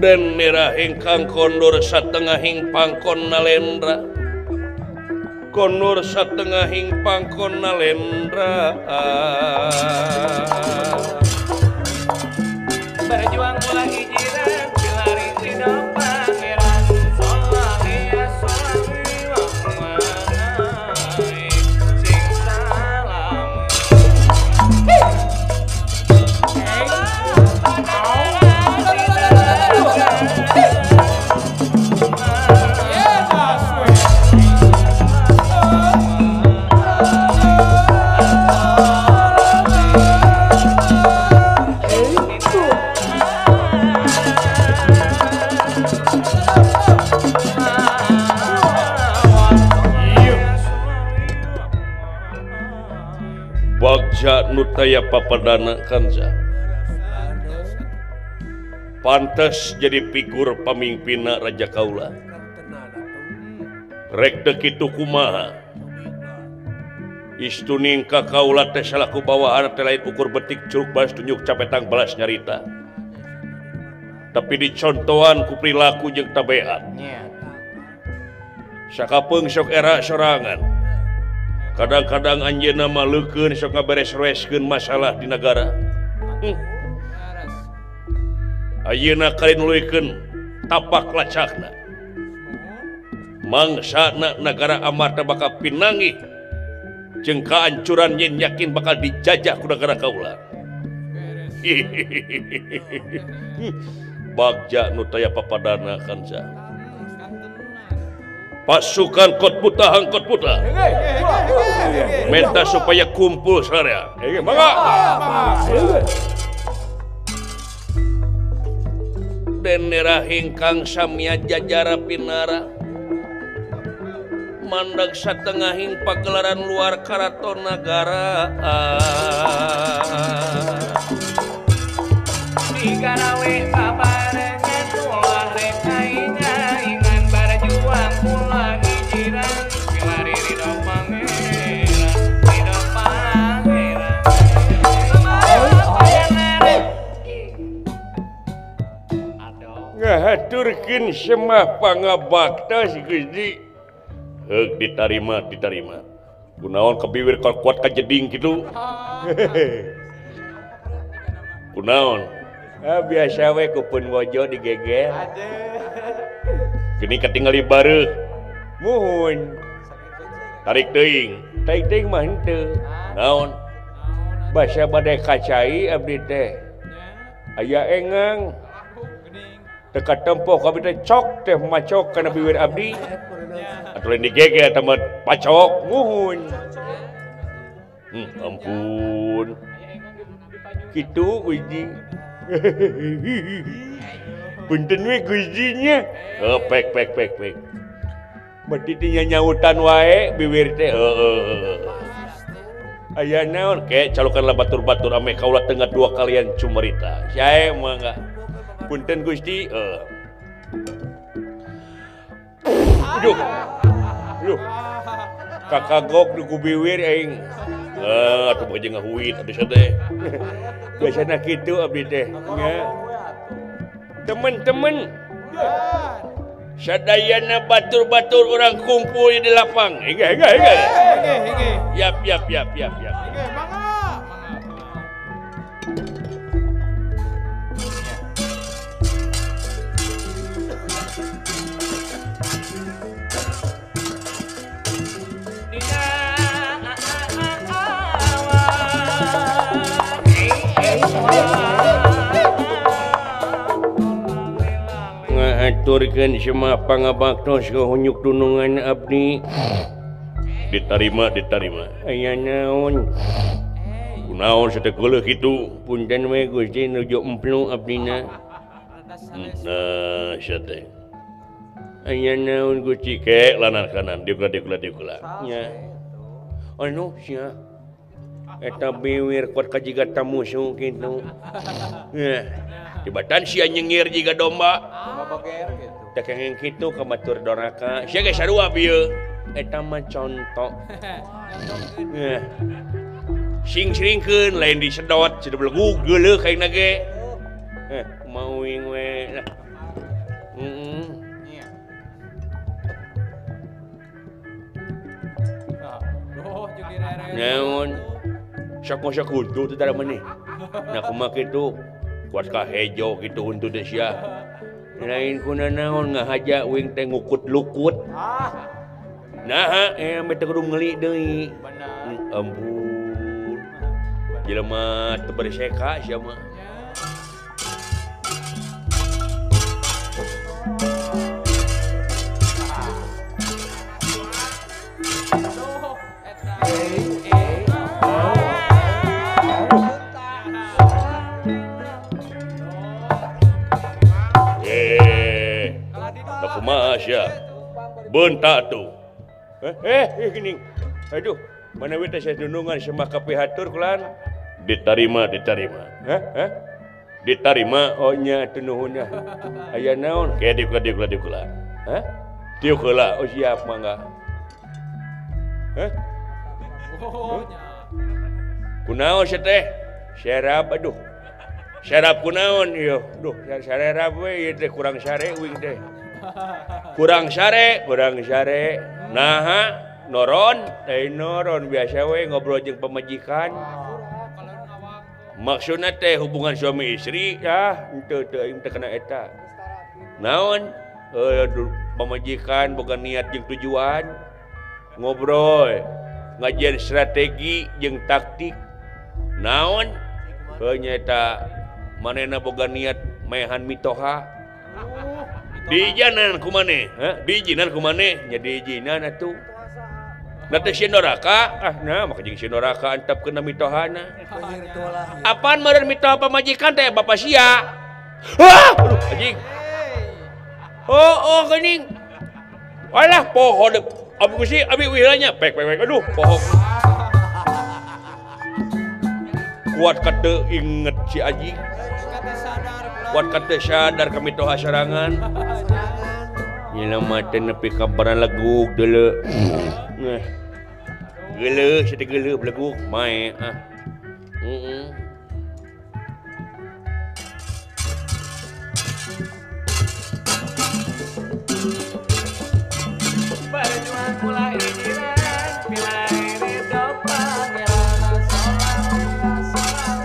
Den merah ingkang kondur satengahing pangkon nalendra. Kondur satengahing pangkon nalendra. Berjuang ulah hijiran pilari ridho pangeran. Sholli ya sholli wa sing salam. Bagja nu taya papadana kanza. Pantes jadi figur pamimpinna Raja Kaula. Rek teu kitu kumaha? Istuning ka kaula teh salaku bawahan teh lain ukur betik curug balas tunjuk capetang balas nyarita. Tapi dicontohan ku perilaku jeung tabeat. Sakapeung sok era sorangan. Kadang-kadang anjeunna mah leukeun sok ngaberes-bereskeun masalah di nagara. Ayeuna kali nuluykeun tapak lacakna. Mangsana nagara Amarta bakal pinanggih jeung kaancuran yen yakin bakal dijajah ku nagara kaula. Bagja nu taya papadana kanca. Pasukan Kot Buta Hangkot Buta minta supaya kumpul sararea. Mangga. Den nerah ingkang samya jajara pinara mandag satengahing pagelaran luar karaton nagara. Digarawe babarengan ulah rek aing-aingan barjuang ulah hijiran pilari ridho pangeran ridho pangeran. Ngahaturkeun semah pangabakta si Gusti. Heug ditarima ditarima. Kunaon kebiwir kuat kajeding kitu. Kunaon? Ah, biasa we kupun wojo digegel. Gini ketinggali bareuh. Muhun. Tarik teuing. Tarik teuing mah henteu. Naon? Basa bade kacai abdi teh. Aya engang. Teka tempoh abdi teh cok teh macok kana biwir abdi. Atuh lain digegel teh mah pacok. Muhun. Ampun. Kitu Gusti. Punten we Gusti nya. Heuh pek pek pek pek. Berarti teh nyautan wae biwir teh. Heuh. Aya naon ke calukanlah batur-batur ame kaula tengah dua kalian cumarita. Sae mangga. Punten Gusti. Heuh. Aduh. Aduh. Kakagok nu ku biwir aing. Atuh boga jeung ngahuit abdi teh. Biasana kitu abdi teh. Nya. Temen-temen. Sadayana batur-batur orang kumpul di lapang. Hege hege hege. Yap yap yap yap yap. Ngahaturkeun semua pangabaktos ka hunyuk dunungan abdi. Ditarima ditarima. Aya naon? Kunaon sateh geuleuh kitu? Punten we Gusti nuju emplu abdina. Nah, sateh. Aya naon Gusti ke lanan kanan diukla diukla diukla. Nya. Anu sia. Eta biwir kuat ka jiga tamusuh kitu. Nya. Tibatan sia nyengir jiga domba. Teh kengeng kitu ka batur doraka. Sia ge sarua bieu. Eta mah conto. Sing-singkeun lain disedot, ceuk belegug geuleuh kaina ge. Mauing we lah. Heeh. Naon? Sok-sok huntu teh tara maneh. Nah kumaha kitu? Kuat ka hejo kitu huntu teh sia. Lain kuna naon ngahaja uing teh ngukut lukut. Nah, ame teh kudu meuli deui. Ampun. Jelema teu berseka sia mah. Kumaha bentak tuh. Gini. Aduh, mana we teh dunungan sembah ka pihatur kulan. Diterima, diterima. Hah? Diterima oh nya teu nuhun nya. Aya naon? Ke diuk diuk diuk heula. Hah? Diuk heula. Oh siap mangga. Hah? Kunaon sia teh? Serap aduh. Serap kunaon ieu? Duh, sarerap we ieu teh kurang sare uing teh. Kurang sare, kurang sare. Naha noron, teh noron biasa we ngobrol jeung pamajikan. Maksudna teh hubungan suami istri ah henteu teu aing teh kana eta. Naon? Pamajikan boga niat jeung tujuan ngobrol, ngajian strategi jeung taktik. Naon? Heuh nyaeta manehna boga niat maehan mitoha. Diijinan ku maneh, hah? Diijinan ku maneh, nya diijinan atuh. Na teh sieun doraka, ah nah maka jeung sieun doraka antepkeun mitohana. Apaan meureun mitoha pamajikan teh bapa sia? Hah, aduh anjing. Oh, oh geuning. Alah poho deuk. Abi gusti, abi wihilanya pek pek pek aduh poho. Kuat kate inget si anjing. Kuat kate sadar kami toha serangan. Nyelama teh nepi ka baran leguk deuleu. Nah. Geuleuh sia teh geuleuh beleguk mae ah. Heeh. Berjuang mulai jiran pilari ridho pangeran salam salam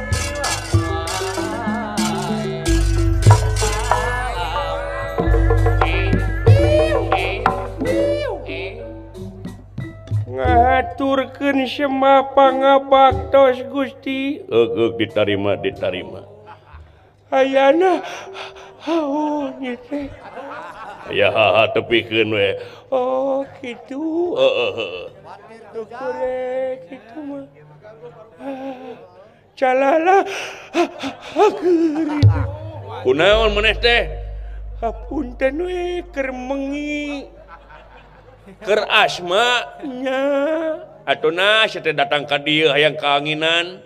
ngaturkeun sema pangabaktos Gusti. Euk diterima diterima. Ayana haun ieu teh. Aya haha tepikeun we. Oh kitu. Heeh. Tukure kitu mah. Calala geurit. Kunaon maneh teh? Hapunten we keur mengi. Keur asma nya. Atuh na sia teh datang ka dieu hayang kaanginan.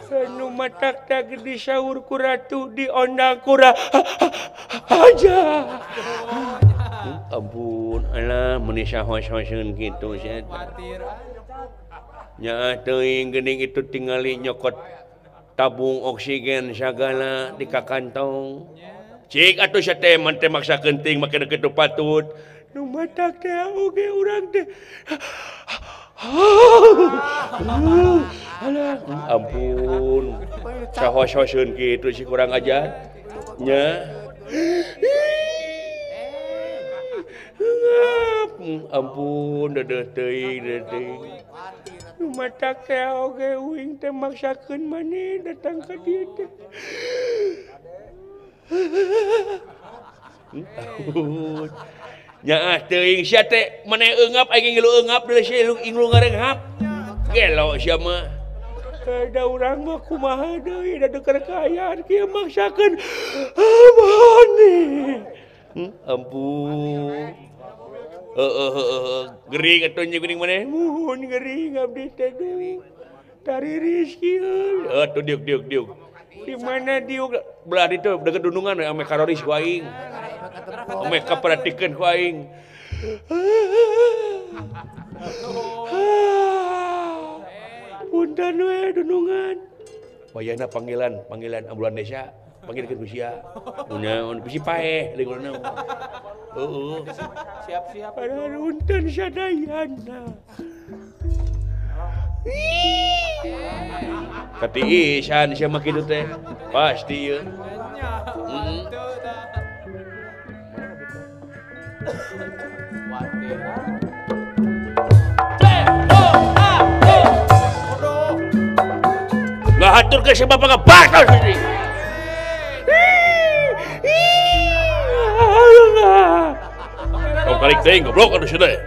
Anu matak teh disaur ku ratu diondang ku raja. Ampun alah meuni sahoos-hooseun kitu sia. Nya teuing geuning itu tingali nyokot tabung oksigen sagala di kakantong. Cik atuh sia teh man teh maksakeun teuing make kitu patut. Nu matak teh oge urang teh. Alah, ampun. Sahoos-hooseun kitu si kurang ajar. Nya. Ampun, dedeuh teuing, dedeuh teuing. Nu matak teh oge uing teh maksakeun maneh datang ka dieu teh. Nyaah teuing sia teh maneh eungap aing ngilu eungap deui sia inglu ngarenghap. Gelo sia mah. Da urang mah kumaha deui da deukeur kaayaan kieu maksakeun maneh. Ampun. Heeh heeh gering atuh nya geuning maneh. Muhun gering abdi teh deui. Tariris kieu. Atuh diuk diuk diuk. Di mana diuk belah ditu deukeut dunungan we ame karoris ku aing. Ame kaperatikeun ku aing. Punten we dunungan. Wayahna panggilan, panggilan ambulan desa. Panggilkeun ku sia. Kunaon bisi paeh leuweung naon. Heeh. Siap-siap. Punten sadayana. Katiisan sia mah kitu teh. Pasti ieu. Heeh. Ngahatur ke si bapak ngebatal sini. Kau kalik teuing goblok atuh sia.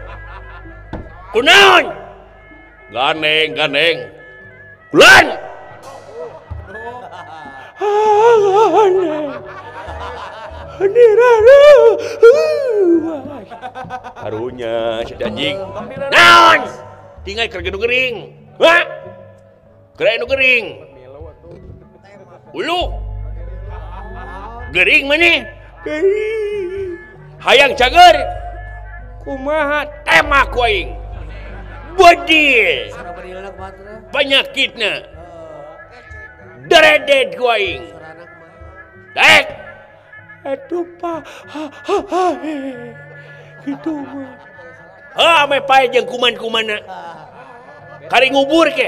Kunaon? Ganeng, ganeng. Kulan. Karunya si anjing. Naon? Tinggal keur nu gering. Hah? Keur nu gering. Ulu. Gering maneh? Gering. Hayang cager. Kumaha tema ku aing. Bedil. Penyakitna. Deredet ku aing. Dek. Aduh pak, gitu mah. Ha, ame pae jeung kuman-kumana. Kari ngubur ke.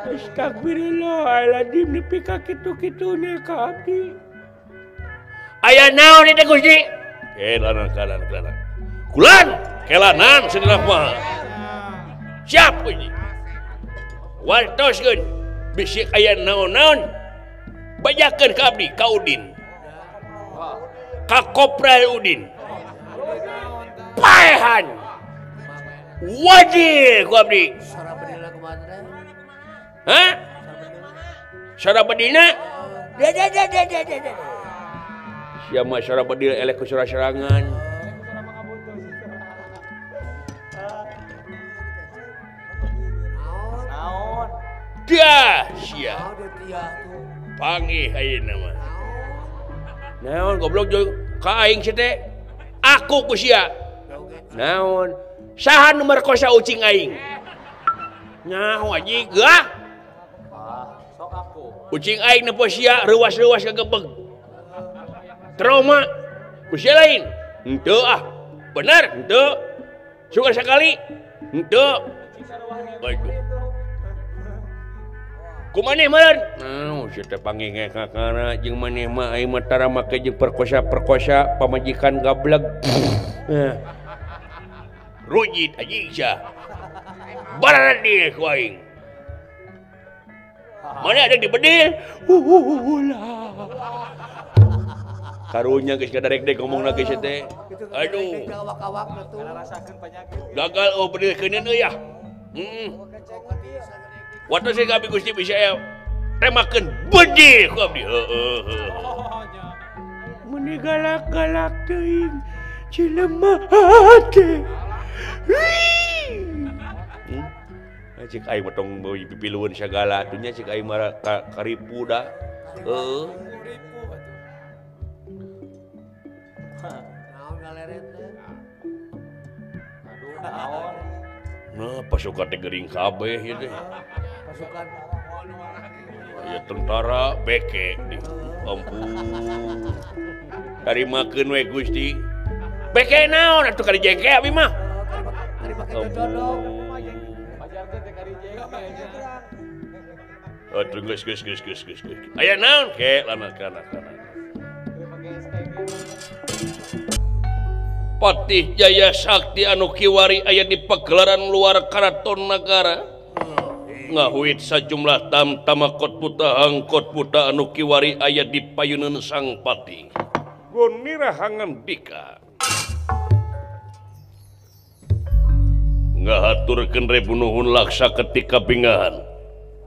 Astagfirullahaladzim nepi ka kitu-kituna ka abdi. Aya naon ieu teh Gusti? Kelanan, kelanan, kelanan. Kulan, kelanan cenah mah. Siap ini. Wartoskeun bisi aya naon-naon. Bajakeun ka abdi ka Udin. Ka Kopral Udin. Paehan. Wajib ku abdi. Hah? Sora bedilna? Sia mah sora bedil eleh ku sora serangan. Dah sia. Pangih ayeuna mah. Naon goblok jeung ka aing sia teh? Aku ku sia. Naon? Saha nu merkosa ucing aing? Nyaho anjing gah. Sok aku. Ucing aing nempo sia reuwas-reuwas kagebeg. Trauma ku sia lain. Henteu ah. Bener henteu. Suka sakali henteu. Waduh. Kumaneh meureun? Naon sia teh panggih kakara jeung maneh mah aing mah tara make jeung perkosa-perkosa pamajikan gableg. Rujit anjing sia. Baradil ku aing. Mana ada di bedil? Ulah. Karunya geus kadarek-dek ngomongna geus teh. Aduh. Gagal oh bedil keuneun euy ah. Heeh. Waktu saya abdi Gusti bisa ya temakeun bedil ku abdi. Heeh heeh. Meni galak-galak teuing cilemah teh. Cik aing mah tong pipilueun sagala atuh nya cik aing mah karipu da. Heeh. Naon galeret teh? Aduh naon. Nah, pasukan teh gering kabeh ieu teh. Pasukan ya tentara beke di ampun. Tarimakeun we Gusti. Beke naon atuh kari jengke abi mah. Ampun. Aduh geus geus geus geus geus. Aya naon ke lana kana kana. Patih Jaya Sakti anu kiwari aya di pagelaran luar karaton nagara. Ngahuit sajumlah tamtama kot puta angkot puta anu kiwari aya di payuneun sang patih. Gonira hangandika. Ngahaturkeun rebu nuhun laksa ketika bingahan.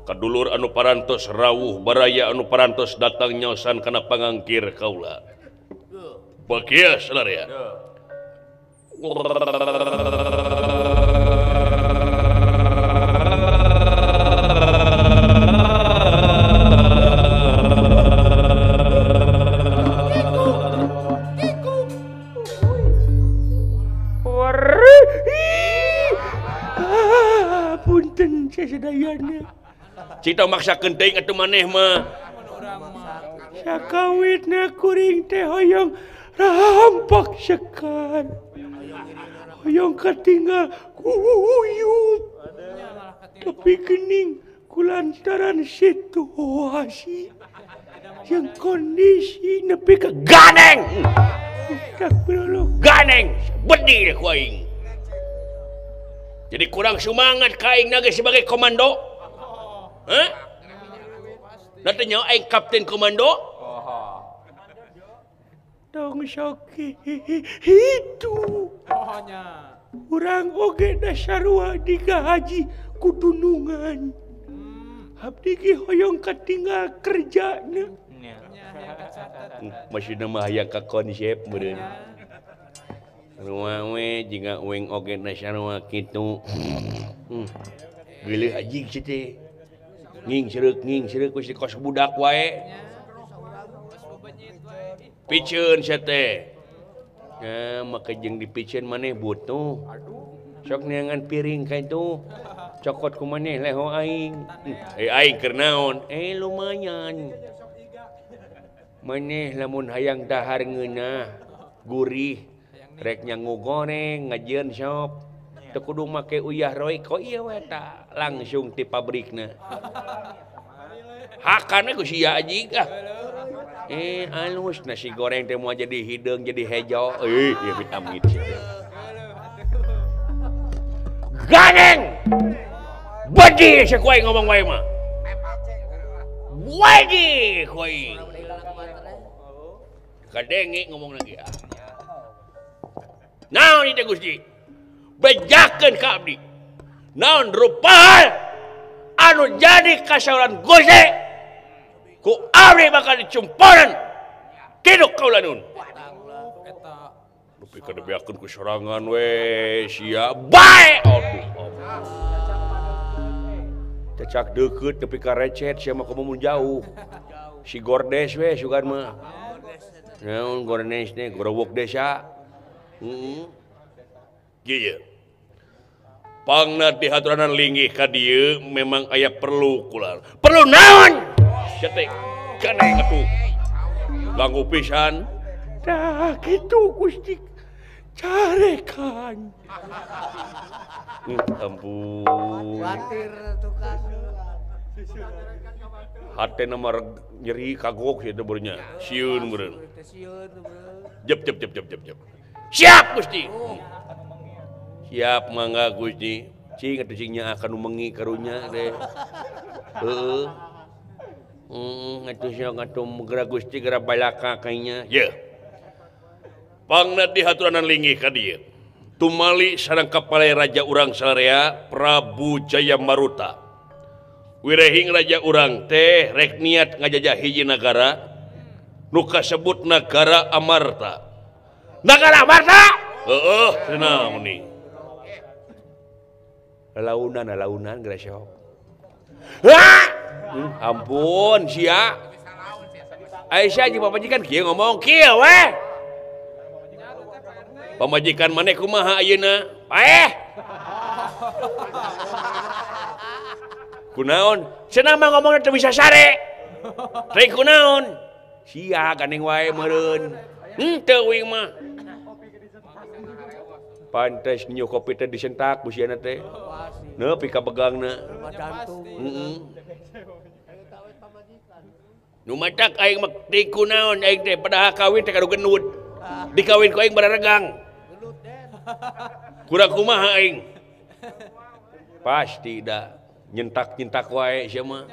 Kadulur anu parantos rawuh baraya anu parantos datang nyaosan kana pangangkir kaula. Bagia salarea. Punten sadayana. Cita maksakeun teuing atuh maneh mah. Sakawitna kuring teh hoyong rampak sekar. Hoyong katinggal guyub. Tapi gening kulantaran situasi yang kondisi nepi ka ganeng. Ganeng bedih ku aing. Jadi kurang semangat ka aing nage sebagai komando. Hah? Nanti nyawa aing kapten komando. Tong sok itu. Urang oge dasarua digahaji ku dunungan. Abdi ge hoyong katinggal kerjana. Maksudna mah hayang ka konsep meureun. Sarua we jiga uing oge na sarua kitu. Geuleuh anjing si teh. Nging sereuk geus kos budak wae. Piceun sia teh. Nah, maka jeung dipiceun maneh butuh. Sok neangan piring ka itu. Cokot ku maneh leho aing. Aing keur naon? Lumayan. Maneh lamun hayang dahar ngeunah, gurih, rek nyangu goreng, ngajieun sop. Teu kudu make uyah roy ko ieu we ta langsung ti pabrikna. Hakana ku sia anjing ah. Alus nasi goreng teh moal jadi hideung jadi hejo. Ieu amit-amit sia. Ganeng! Bedi sia ku aing ngomong wae mah. Wedi ku aing. Kadenge ngomong lagi ah. Naon ieu Gusti? Bejakeun ka abdi. Naon rupa anu jadi kasauran Gusti? Ku abdi bakal dicumponan kiduk kaula nun. Nepi ka dibeakeun ku sorangan we sia bae. Aduh ampun. Cecak deukeut nepi ka recet sia mah kumaha mun jauh. Si gordes we sugan mah. Naon gordes teh gorowok desa. Heeh. Kieu. Pangna dihaturanan linggih ka dieu memang aya perlu kula. Perlu naon? Sia teh ganeng atuh. Ganggu pisan. Tah kitu Gusti. Carekan. Ampun. Khawatir tukang. Hatena mah nyeri kagok sia teh beureunnya. Sieun meureun. Jep jep jep jep jep jep. Siap Gusti. Siap mangga Gusti. Cing atuh cing nya akan mengi karunya teh. Heeh. Atuh sia atuh geura Gusti geura balaka kainya. Ye. Pangna dihaturanan linggih ka dieu. Tumali sareng kapale raja urang sararea Prabu Jaya Maruta. Wirehing raja urang teh rek niat ngajajah hiji nagara nu kasebut nagara Amarta. Nagara Amarta? Heeh, cenah meni. Launan launan geura sok. Hah? Ampun sia. Aisyah jeung pamajikan kieu ngomong kieu we. Pamajikan maneh kumaha ayeuna? Paeh. Kunaon? Cenah mah ngomongna teu bisa sare. Teh kunaon? Sia gandeng wae meureun. Henteu uing mah. Pantes nyiuh kopi teh disentak ku siana teh. Nepi ka begangna. Heeh. Nu matak aing mah teh kunaon aing teh padahal kawin teh kadu gendut. Dikawin ku aing bararegang. Kurang kumaha aing. Pasti da nyentak-nyentak wae sia mah.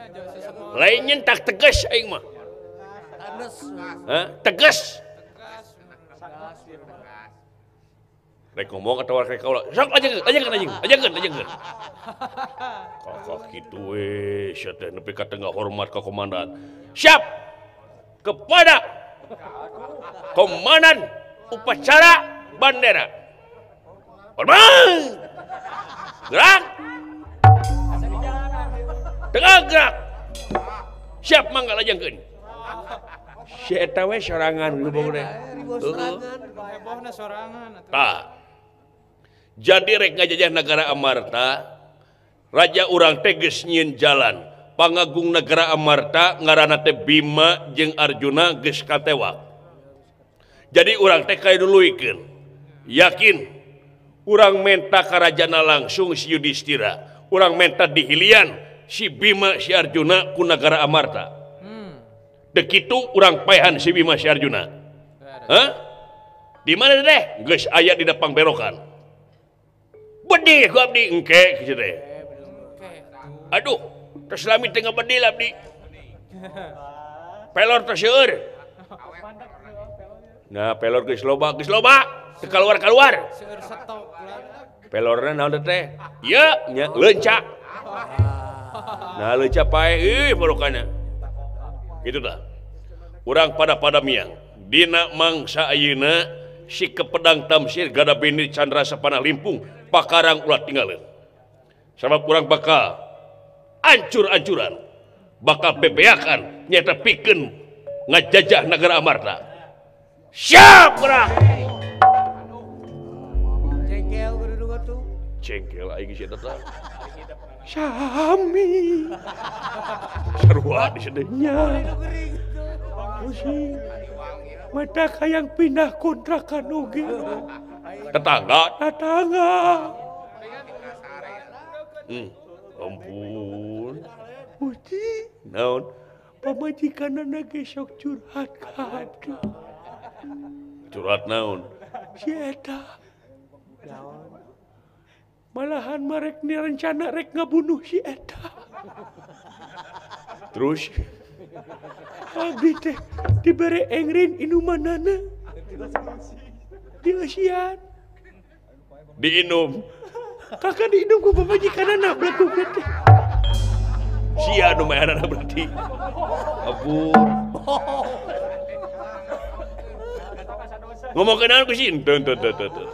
Lain nyentak tegas aing mah. Hah? Tegas. Rek ngomong atawa rek kaula. Sok ajakeun, ajakeun anjing, ajakeun, ajakeun. Kakak kitu we sia teh nepi ka teu ngahormat ka komandan. Siap. Kepada komandan upacara bandera. Hormat. Gerak. Tegak gerak. Siap mangga lajengkeun. Si eta we sorangan gubong teh. Hebohna sorangan atuh. Tah. Jadi rek ngajajah nagara Amarta, raja urang teh geus nyieun jalan Pangagung negara Amarta ngaranna teh Bima jeung Arjuna geus katewak. Jadi urang teh kayak duluikeun. Yakin urang menta karajana langsung si Yudhistira. Urang menta dihilian si Bima si Arjuna ku negara Amarta. Dekitu urang paehan si Bima si Arjuna. Hah? Di mana teh? Geus aya di depang berokan. Bedih ku abdi engke kitu teh. Aduh, terus lami teh ngabedil abdi. Pelor teh seueur. Nah, pelor geus loba, teu kaluar-kaluar. Seueur setok. Pelorna naon teh? Ieu nya leunca. Nah, leunca pae ih barokana. Kitu tah. Urang pada miang dina mangsa ayeuna si kepedang tamsir gada bini candra sapanah limpung pakarang ulah tinggaleun. Sabab urang bakal ancur-ancuran, bakal bebeakan nyata pikeun ngajajah negara Amarta. Siap gerak. Cengkel kudu atuh. Cengkel aing geus eta tah. Sami. Sarua di sedenya. Pusing. Mata kayang pindah kontrakan oge. Tetangga, tetangga. Ampun. Gusti, naon? Pamajikanana ge sok curhat ka abdi. Curhat naon? Si eta. Malahan marek ni rencana rek ngabunuh si eta. Terus abdi teh dibere engrin inumanana. Dieusian. Diinum. Kakak diinum ku pamajikanana belagu teh. Sia nu mayanana berarti. Ampun. Ngomong ke naon ku si? Teu teu teu teu.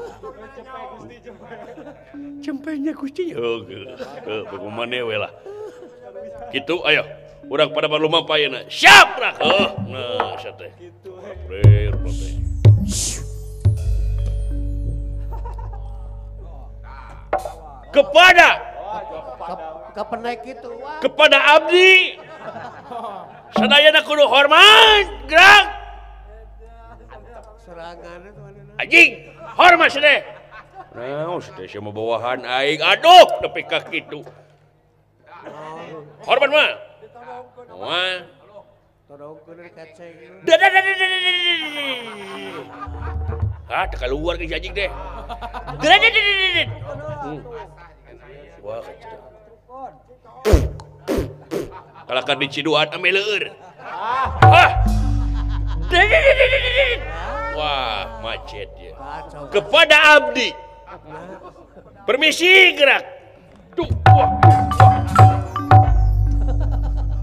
Cempenya Gusti. Heuh, bagaimana we lah. Kitu ayo. Urang pada lumampah ayeuna. Siap rak. Heuh, nah sia teh. Prer teh. Kepada kepenek itu. Kepada abdi. Sadayana kudu hormat, gerak. Serangan anjing, hormat sadaya. Nah, sudah saya mau bawahan aing. Aduh, nepi ka kitu. Hormat mah. Wah. Ah, teu keluar ke anjing teh. Wah, kacau. Kalakan diciduan ame leur. Ah. Wah, macet ya. Kepada abdi. Permisi gerak. Tuh, wah.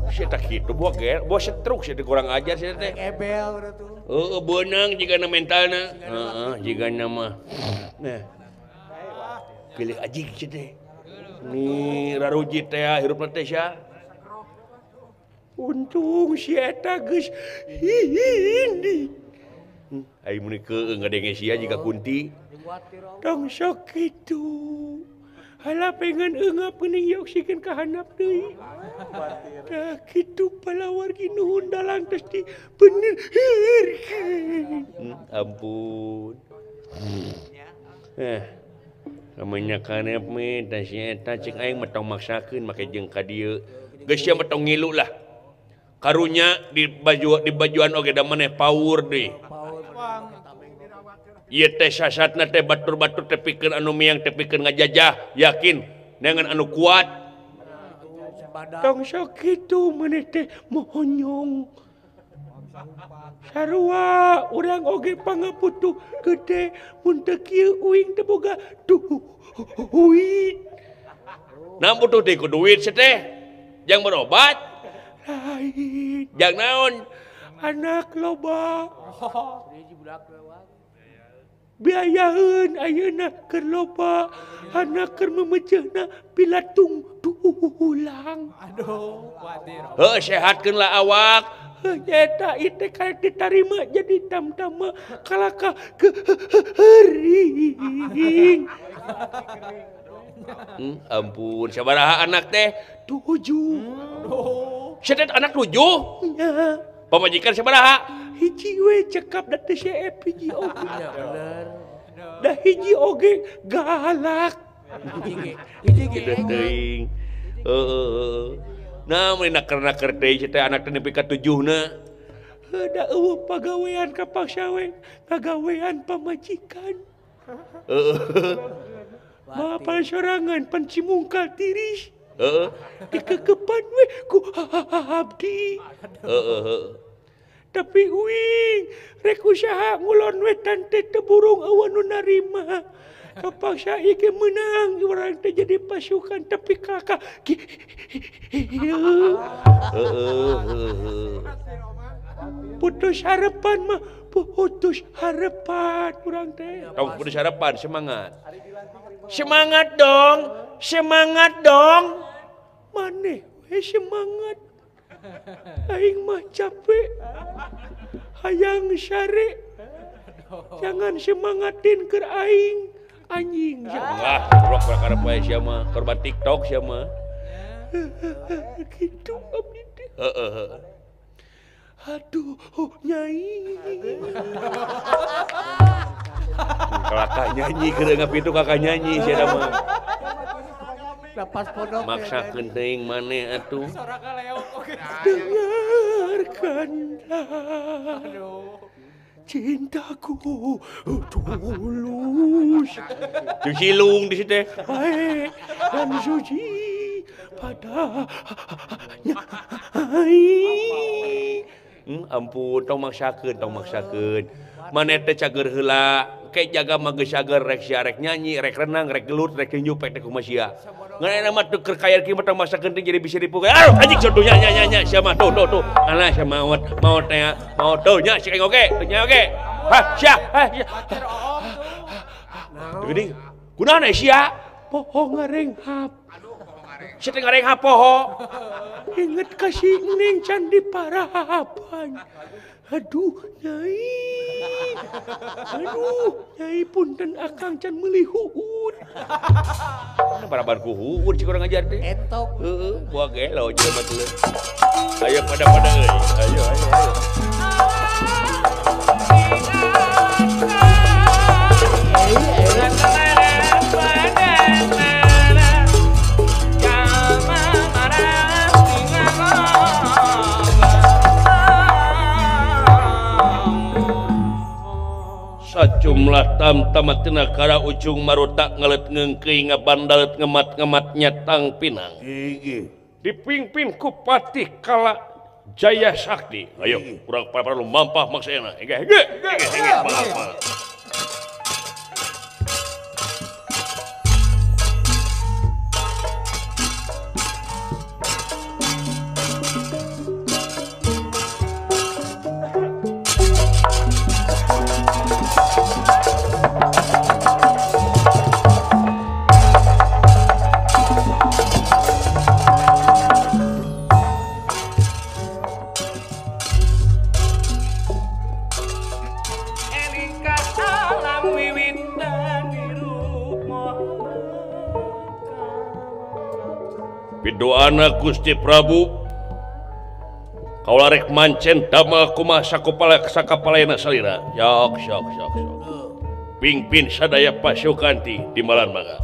Sia tak kitu buah ger, buah setruk sia kurang ajar sia teh. Ebel atuh. Heeh, beunang jigana mentalna. Heeh, jigana mah. Nah. Pilih anjing sia teh. Ni raruji teh hirupna teh sia. Untung si eta geus hindi. Aing mun keung ngadenge sia jiga kunti. Tong sok kitu. Hala pengen eungap geuning ieu oksigen ka handap deui. Tah kitu palawargi nuhun dalang tos di benerkeun. Ampun. Namanya kanep me tah si eta cek aing mah tong maksakeun make jeung ka dieu. Geus sia mah tong ngilu lah. Karunya di baju di bajuan oge da maneh paur deui. Ieu teh sasatna teh batur-batur teh pikeun anu miang teh pikeun ngajajah, yakin neangan anu kuat. Tong sok kitu maneh teh mohonyong. Sarua urang oge pangabutuh gede mun teu kieu uing teu boga duit. Nah butuh teh ku duit sia teh. Jang berobat. Lain. Jang naon? Anak loba. Biayaeun ayeuna keur loba, anak keur memejehna pilatung tulang. Aduh, kuatir. Heuh, sehatkeun lah awak. Heuh, eta ieu teh karek ditarima jadi tamtama kalaka keuring. Ampun sabaraha anak teh 7. Sedet anak 7. Nya. Pamajikan sabaraha? Hiji we cekap da teh seep hiji oge. Bener. Da hiji oge galak. Hiji ge. Teuing. Heeh. Nah, mun naker-naker teh teh anak teh nepi ka 7na. Da eueuh pagawean kapaksa we ngagawean pamajikan. Heeh. Mapal sorangan pan cimungkal tiris. Heeh. Dikekepan we ku abdi. Heeh. Tapi uing rek usaha ngulon wetan teh teu burung eueuh nu narima. Kapaksa ieu meunang urang teh jadi pasukan tapi kakak. Heeh. Putus harapan mah putus harapan urang teh. Tong putus harapan semangat. Semangat dong, semangat dong. Maneh we semangat. Aing mah capek. Hayang sare. Jangan semangatin keur aing. Anjing. Wah, goblok perkara poe sia mah, korban TikTok sia mah. Kitu abdi teh. Heeh. Aduh, oh, nyai. Kakak nyanyi, keur ngap itu kakak nyanyi sia mah. Lepas pondok. Maksakeun teuing maneh atuh. Dengarkanlah. Cintaku tulus. Silung di situ. Baik dan suci pada nyai. Ampun, tong maksakeun, tong maksakeun. Maneh teh cager heula, ke jaga mah geus cager rek sia rek nyanyi, rek renang, rek gelut, rek tinju pek teh kumaha sia. Ngan enak mah teu keur kaya kieu mah tong maksakeun teh jadi bisa dipukul. Aduh, anjing sodo nya nya nya sia mah tuh tuh tuh. Alah sia maot, maot teh, maot tuh nya si oge, teu nya oge. Hah, sia, hah, sia. Geuning, kunaon sia? Poho ngarenghap. Sia teh ngarenghap poho. Inget kasih Neng can diparapan. Aduh, nyai. Aduh, nyai punten akang can meuli huun. Paraban ku huun si kurang ajar teh. Entok. Heeh, buah gelo jelema teh. Ayo pada-pada euy. Ayo ayo ayo. Sajumlah tam-tamatina kara ujung maruta ngelet ngengkeuy ngabandalet ngemat-ngematnya tang pinang. Dipingpin ku Patih Kala Jaya Sakti. Ayo, kurang para lumampah maksana. Hege hege hege hege mangga. Doana Gusti Prabu kaula rek mancen damel kumaha sakupala sakapalena salira. Yok sok sok sok. Pingpin sadaya pasukan ti di malan mangga.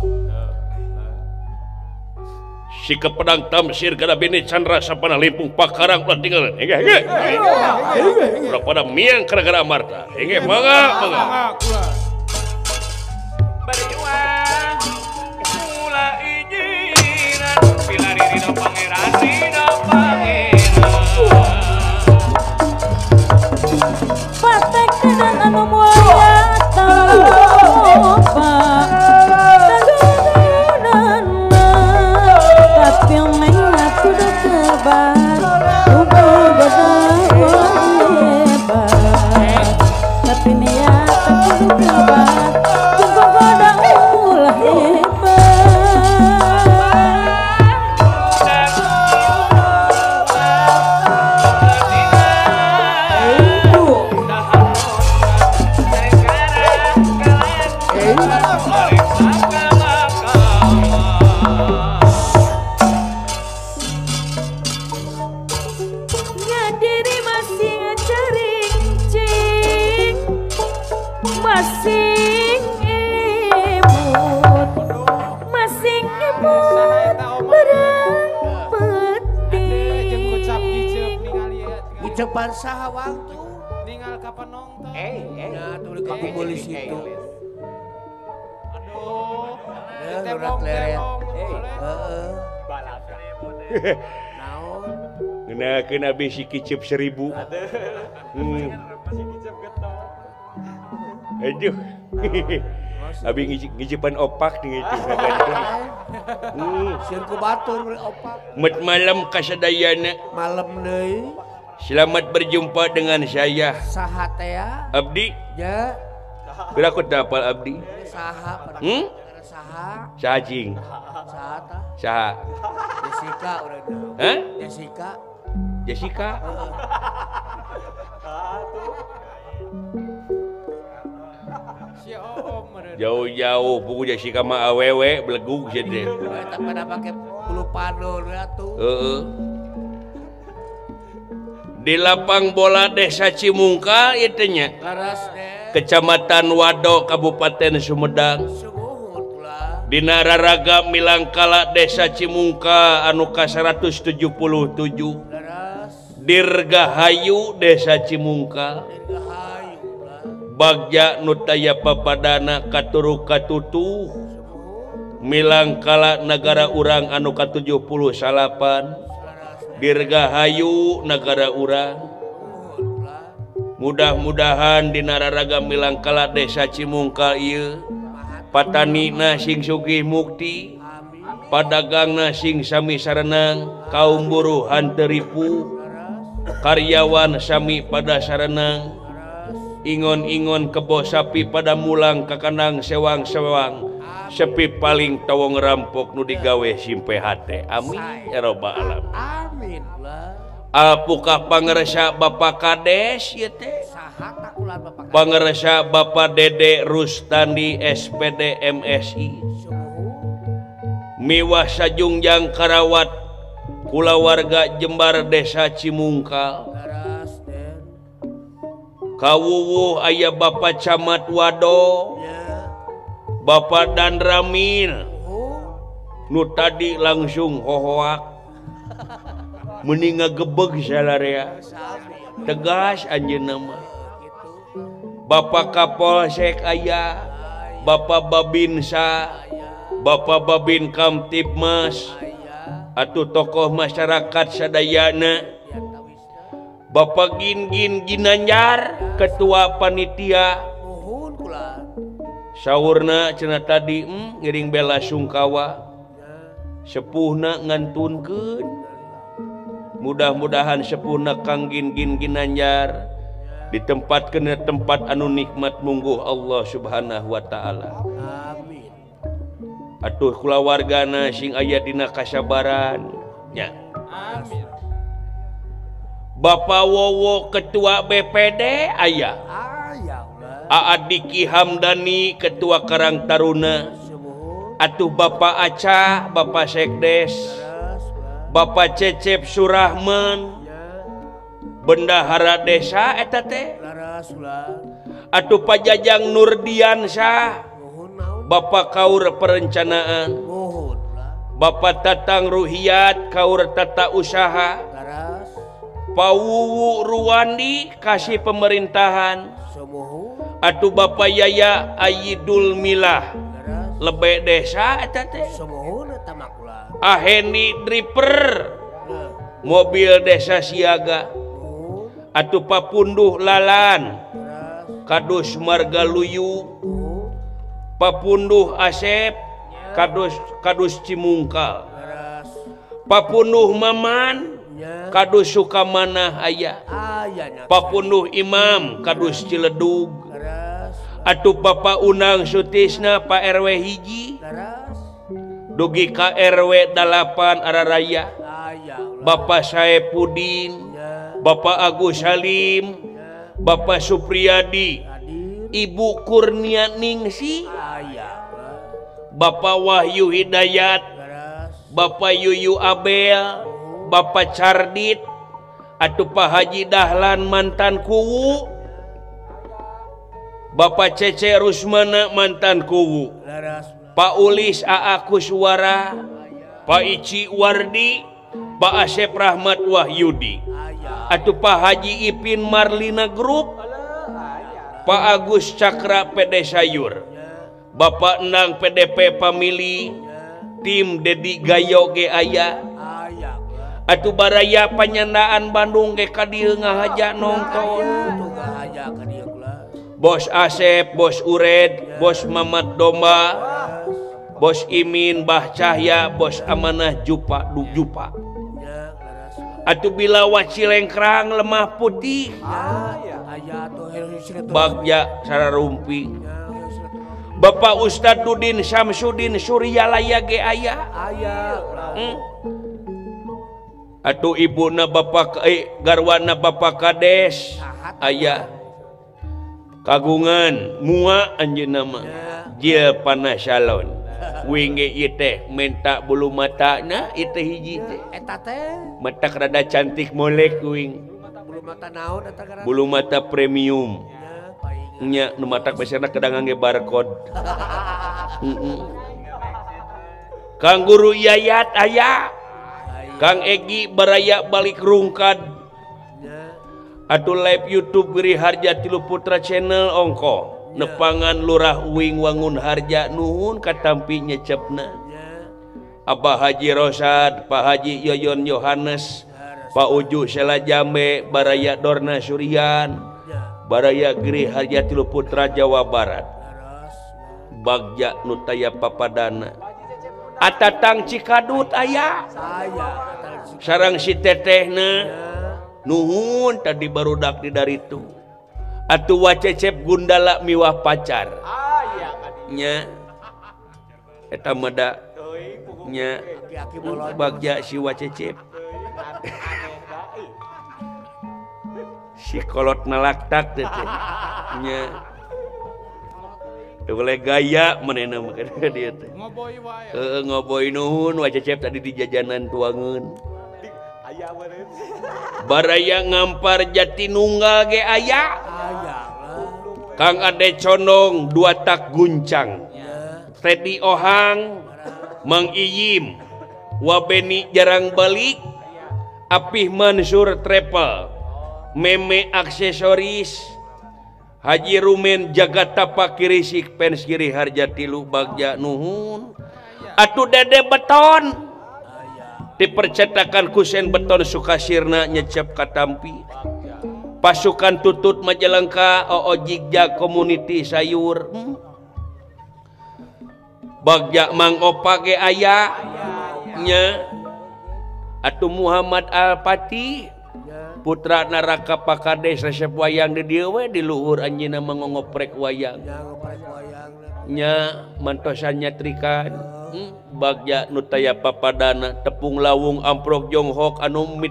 Si kepedang Tamsir gada bini Chandra sapana limpung pakarang ulah tinggalan. Hege hege. Ulah pada miang gara-gara amarta. Hege mangga mangga. Berjuang kula ijinan pilari dina pangeran dina pangeran. Patekanan anu mulia taloba tagunanna tapi mena kudu kebar kudu hebat tapi niat kudu kebar kudu goda ulah hebat. Aduh. Masing imut, masing imut barang penting. Ucapan saha waktu ningal kapan nonton. Ya tuh kamu polisi itu. Aduh, urat leret. Heeh. Naon? Ngenakeun abi si kicep 1000. Si kicep getol. Aduh. Abi ngijipan opak nih itu. Sieun ku batur meuli opak. Met malam kasadayana. Malam deui. Selamat berjumpa dengan saya. Saha teh ya? Abdi. Ya. Geura ku teu apal abdi. Saha? Saha? Saha cing? Saha tah? Saha? Jessica urang. Hah? Jessica. Jessica. Jauh-jauh buku Jessica mah awewe belegug sia teh. Eta pada pake bulu panul atuh. Heeh. Di lapang bola Desa Cimungkal ieu teh nya. Kecamatan Wado, Kabupaten Sumedang. Dina raraga milangkala Desa Cimungkal anu ka 177. Dirgahayu Desa Cimungkal. Bagja nu taya papadana katuru katutuh. Milangkala nagara urang anu ka 78. Dirgahayu nagara urang. Mudah-mudahan dina raraga milangkala Desa Cimungkal ieu patanina sing sugih mukti, padagangna sing sami sarenang, kaum buruh henteu ripuh, karyawan sami pada sarenang, ingon-ingon kebo sapi pada mulang ka kandang sewang-sewang, sepi paling tawong rampok nu digawe simpe hate. Amin ya rabbal alamin. Amin. Alpukah pangersa Bapak Kades ieu teh? Pangersa Bapak Dede Rustandi SPD MSI. Miwah sajungjang karawat kulawarga Jembar Desa Cimungkal. Kawuwuh aya Bapak Camat Wado, Bapak Danramil nu tadi langsung hohoak meni ngagebeg salarea tegas anjeunna mah. Bapak Kapolsek aya, Bapak Babinsa, Bapak Babin Kamtibmas, atuh tokoh masyarakat sadayana, Bapak Gin-Gin Ginanjar ketua panitia. Saurna cenah tadi ngiring bela sungkawa sepuhna ngantunkeun. Mudah-mudahan sepuhna Kang Gin-Gin Ginanjar ditempatkeun dina tempat anu nikmat mungguh Allah Subhanahu wa taala. Amin. Atuh kulawargana sing aya dina kasabaran nya. Amin. Bapak Wowo ketua BPD aya. Aa Diki Hamdani ketua Karang Taruna. Atuh Bapak Aca, Bapak Sekdes, Bapak Cecep Surahman, bendahara desa eta teh. Atuh Pajajang Nurdiansyah, Bapak Kaur Perencanaan, Bapak Tatang Ruhiyat Kaur Tata Usaha, Pawuwu Ruwandi kasih pemerintahan, atuh Bapak Yaya Ayidul Milah lebek desa eta teh. Ahendi Driver mobil desa siaga, atuh Papunduh Lalan Kadus Margaluyu, Papunduh Asep Kadus Cimungkal, Papunduh Maman Kadus Sukamanah aya, Papunduh Imam Kadus Ciledug, atuh Bapak Unang Sutisna Pak RW hiji dugi ka RW 8 Araraya, Bapak Saepudin, Bapak Agus Salim, Bapak Supriyadi, Ibu Kurnia Ningsih, Bapak Wahyu Hidayat, Bapak Yuyu Abel, Bapak Cardit, atuh Pak Haji Dahlan mantan kuwu. Bapak Cece Rusmana mantan kuwu Pak Ulis Aa Kuswara Pak Ici Wardi Pak Asep Rahmat Wahyudi atuh Pak Haji Ipin Marlina Group Pak Agus Cakra PD Sayur Bapak Nang PDP Family tim Dedi Gayo ge aya atuh baraya Panyandaan Bandung ge ka dieu ngahaja nongton Bos Asep, Bos Ured, Bos Mamat Domba, Bos Imin, Bah Cahya, Bos Amanah Jupa Du Jupa. Atuh bila Wacilengkrang lemah putih Bagja Sararumpi Bapak Ustadz Dudin Samsudin Suryalaya ge aya. Atuh ibuna Bapak garwana Bapak Kades aya kagungan mua anjeunna mah jil panasalon winge ieu teh menta bulu matana ieu teh hiji teh eta teh mata rada cantik molek wing bulu mata naon eta ngaranna bulu mata premium nya nu matak besarna kedah ngangge barcode. Kang Guru Yayat aya Kang Egi baraya balik rungkad atuh live YouTube Giri Harja Tilu Putra Channel ongko nepangan Lurah Uing Wangun Harja nuhun katampi nyecepna Abah Haji Rosad Pak Haji Yoyon Yohanes Pak Uju Selajambe baraya Dorna Suryan baraya Giri Harja Tilu Putra Jawa Barat Bagja nu taya papadana Atatang Cikadut aya sareng si tetehna nuhun tadi barudak di daritu atuh Wacecep Gundala miwah pacar nya eta mah da nya Bagja si Wacecep si kolot nalaktak teh nya teu boleh gaya manehna mah ka dieu teh ngoboy wae heueuh ngoboy nuhun Wacecep tadi di jajanan tuangeun baraya Ngampar Jatinunggal ge aya Kang Ade Condong dua tak guncang Teddy Ohang Mang Iyim Wabeni jarang balik Apih Mansur Travel Meme aksesoris Haji Rumen Jagatapa Kirisik Pens Giri Harja Tilu Bagja nuhun atuh Dede Beton dipercetakan kusen beton Sukasirna nyecep katampi pasukan tutut Majalengka Oo Jigja Community Sayur Bagja Mang Opa ge aya nya atuh Muhammad Al-Fatih putra Naraka Pakades resep wayang di dieu we di luhur anjeunna mah ngoprek wayang nya mantosan nyatrikan Bagja nu taya papadana tepung lawung amprok jonghok anu mit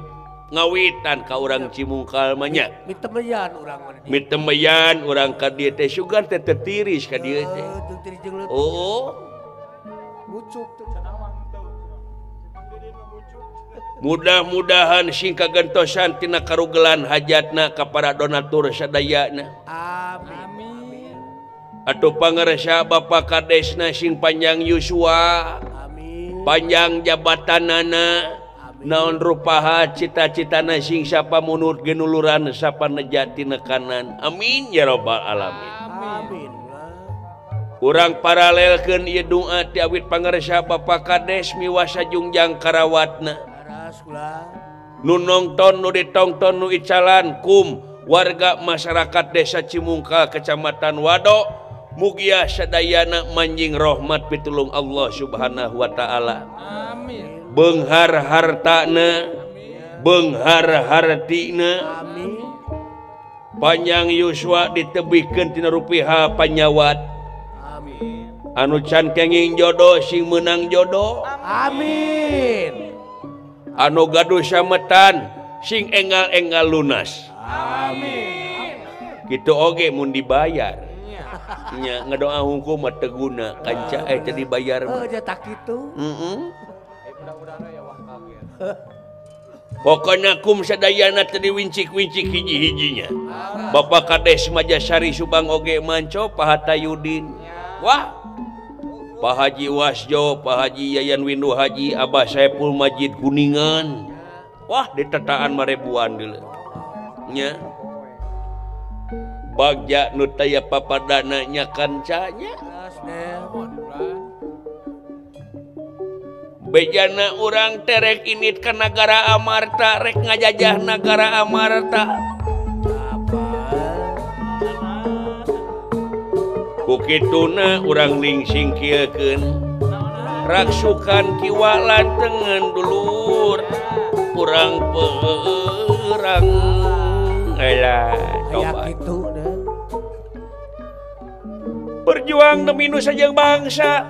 ngawitan ka urang Cimungkal mah nya mitemeyan urang mah mitemeyan urang ka dieu teh sugan teh teu tiris ka dieu teh oh mucuk mudah-mudahan sing kagentosan tina karugelan hajatna ka para donatur sadayana amin atuh pangersa Bapak Kadesna sing panjang yuswa amin panjang jabatanana naon rupaha cita-citana sing sapa munut genuluran sapa nejati nekanan amin ya rabbal alamin amin urang paralelkeun ieu doa ti awit pangersa Bapak Kades miwah sajungjang karawatna nu nongton nu ditongton nu icalan kum warga masyarakat desa Cimungkal Kecamatan Wado mugia sadayana manjing rahmat pitulung Allah Subhanahu wa taala amin beunghar hartana beunghar hartina amin panjang yuswa ditebihkeun tina rupiah panyawat amin anu can kenging jodoh sing meunang jodoh amin anu gaduh sametan sing enggal-enggal lunas amin kitu oge mun dibayar nya ngadoa hungkul mah teu guna kanca teu dibayar heuh nya tak kitu heeh mudah-mudahan ya wah kaget. Pokoknya kum sadayana teu diwincik-wincik hiji-hijinya. Bapak Kades Majasari Subang oge manco Pak Hatayudin. Wah. Pak Haji Wasjo, Pak Haji Yayan Windu Haji, Abah Saiful Majid Kuningan. Wah, ditetaan marebuan deuleu. Nya. Bagja nu taya papadana nya kancanya. Bejana urang terek init ke nagara Amarta, rek ngajajah nagara Amarta. Kukituna urang ningsing kieukeun. Raksukan kiwa lan tengen dulur. Urang perang. Elah, coba. Berjuang demi nusa jeung bangsa.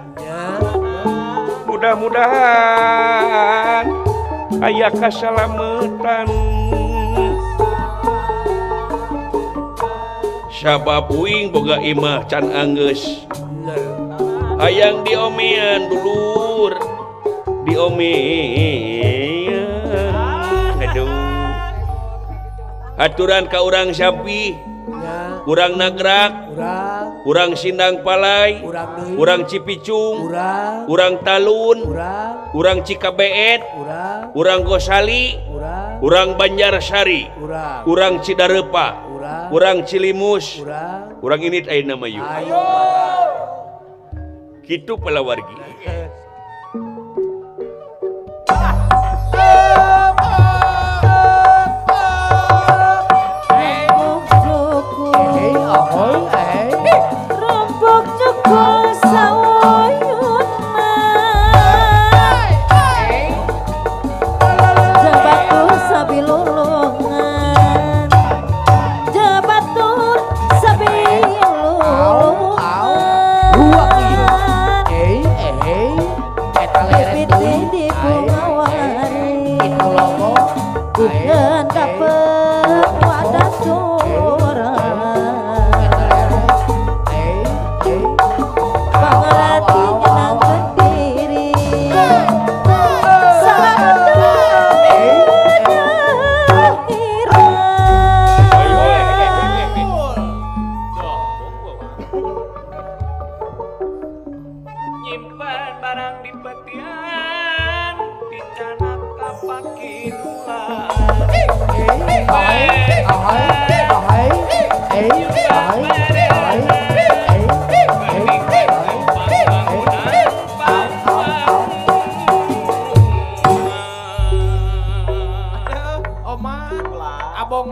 Mudah-mudahan aya kasalametan. Sabab uing boga imah can anggeus. Hayang diomean dulur, diomean. Aduh. Aturan ka urang Sapi, urang Nagrak, urang Sindang Palai, urang Cipicung, urang Talun, urang Cikabeet, urang Gosali, urang Banjarsari, urang Cidarepa, urang Cilimus, urang ini ayeuna mah yeuh. Kitu palawargi.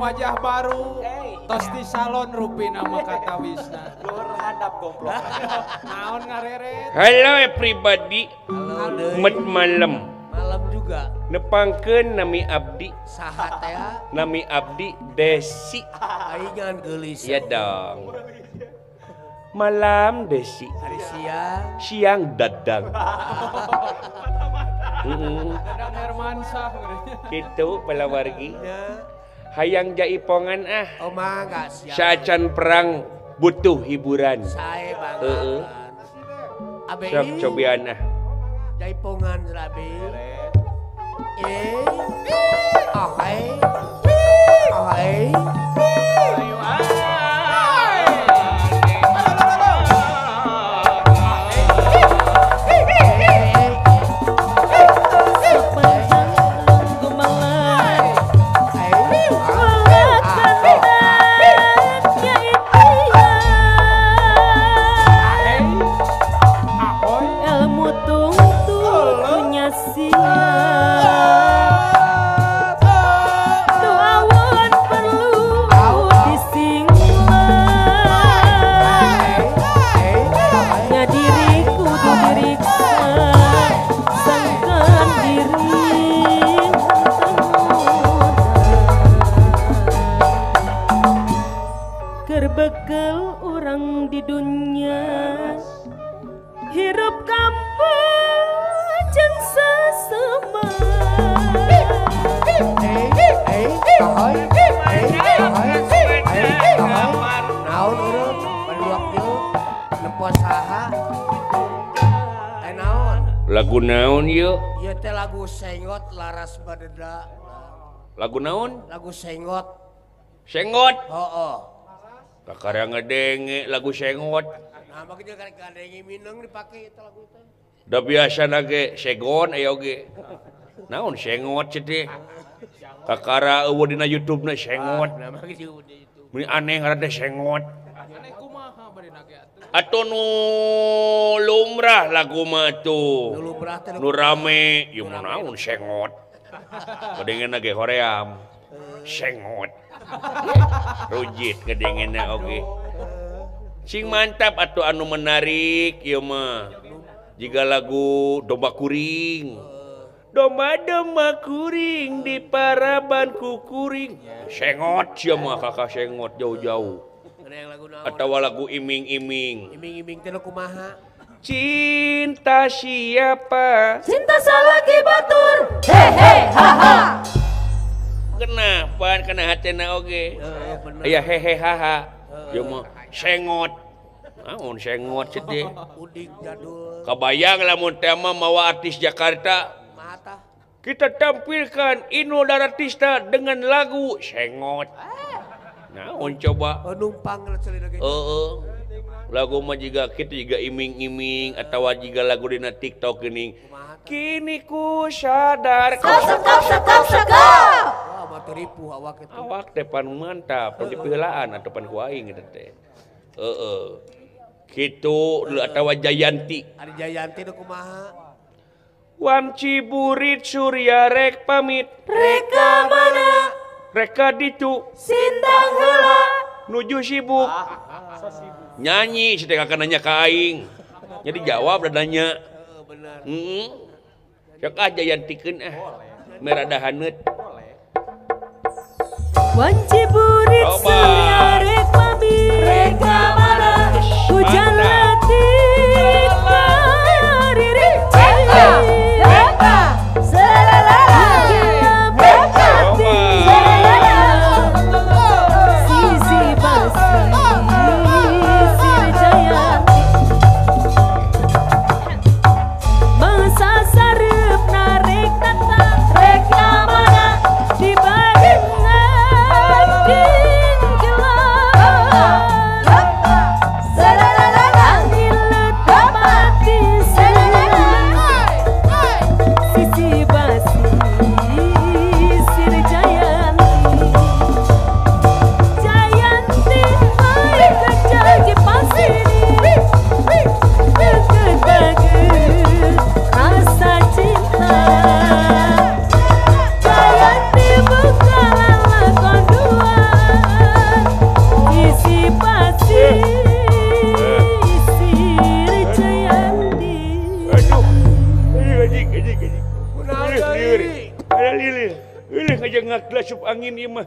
Wajah baru, tos di salon rupina maka kawisna. Luhur hadap gomplok. Naon ngareret. Halo everybody. Halo, malam. Malam juga. Nepangkeun nami abdi. Saha teh? Nami abdi Desi. Aing geulis. Ya dong. Malam Desi. Hari siang. Siang Dadang. Dadang Hermansah. Kitu palawargi. Hayang jaipongan ah. Oh mangga siap. Saacan perang butuh hiburan. Sae banget. Heeh. Sok cobian ah. Jaipongan rabi. Eh. Ahai. Ahai. Ayo ah. Bekel orang di dunia hirup kampung jeung sesama. Naon urang baruak ieu nempo saha? Naon? Lagu naon ieu? Ieu teh lagu Sengot Laras Badeda. Lagu naon? Lagu Sengot. Sengot? Heeh. Kakara ngedenge lagu Sengot. Nah, mah kieu karek ngadenge mineng dipake eta lagu teh. Da biasana ge segon aya oge. Naon sengot cenah teh? Kakara eueuh dina YouTube-na sengot. Nah, mah kieu di YouTube. Meni aneh ngaran teh sengot. Aneh kumaha bari na ge atuh. Atuh nu lumrah lagu mah tuh. Nu lumrah teh nu rame, ieu mah naon sengot. Ngadengena ge hoream. Sengot. Rujit ngadengena oge. Sing mantap atuh anu menarik ieu mah. Jiga lagu Domba Kuring. Domba-domba kuring di paraban kukuring. Sengot sia mah kakak sengot jauh-jauh. Atau lagu iming-iming. Iming-iming teh kumaha? Cinta siapa? Cinta salaki batur. Hehe haha. Kenapa kana hatena oge? Aya hehe haha. Ieu mah sengot. Naon sengot cenah? Udik jadul. Kabayang lamun teh mah mawa artis Jakarta. Kita tampilkan Inul Daratista dengan lagu Sengot. Naon coba? Numpang celina ge. Heeh. Lagu mah jiga kitu jiga iming-iming atawa jiga lagu dina TikTok geuning. Kini ku sadar. Sekap sekap sekap. Wah, mah teu ripuh awak eta. Awak teh pan mantap, pan dipiheulaan atuh pan ku aing eta teh. Heeh. Kitu atawa Jayanti. Ari Jayanti nu kumaha? Wan Ciburit Surya rek pamit. Reka mana? Reka ditu. Sindang heula. Nuju sibuk. Nyanyi si teh kakak nanya ka aing. Jadi jawab da nanya. Heeh bener. Heeh. Sok ah Jayantikeun ah. Merada haneut. Wan Ciburit Surya rek pamit. Reka mana? Hujan letik baririk. Ngasup angin ieu mah.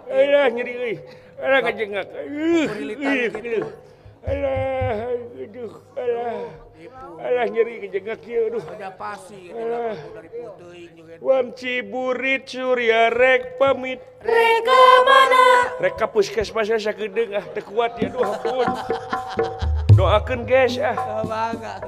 Alah nyeri euy. Alah ngajengak. Alah aduh alah. Alah nyeri ngajengak ieu aduh. Ada pasir dari puteuing juga. Wan Ciburit Surya rek pamit. Reka mana? Reka puskesmas sakedeung ah teu kuat ya aduh ampun. Doakeun guys ah. Bangga.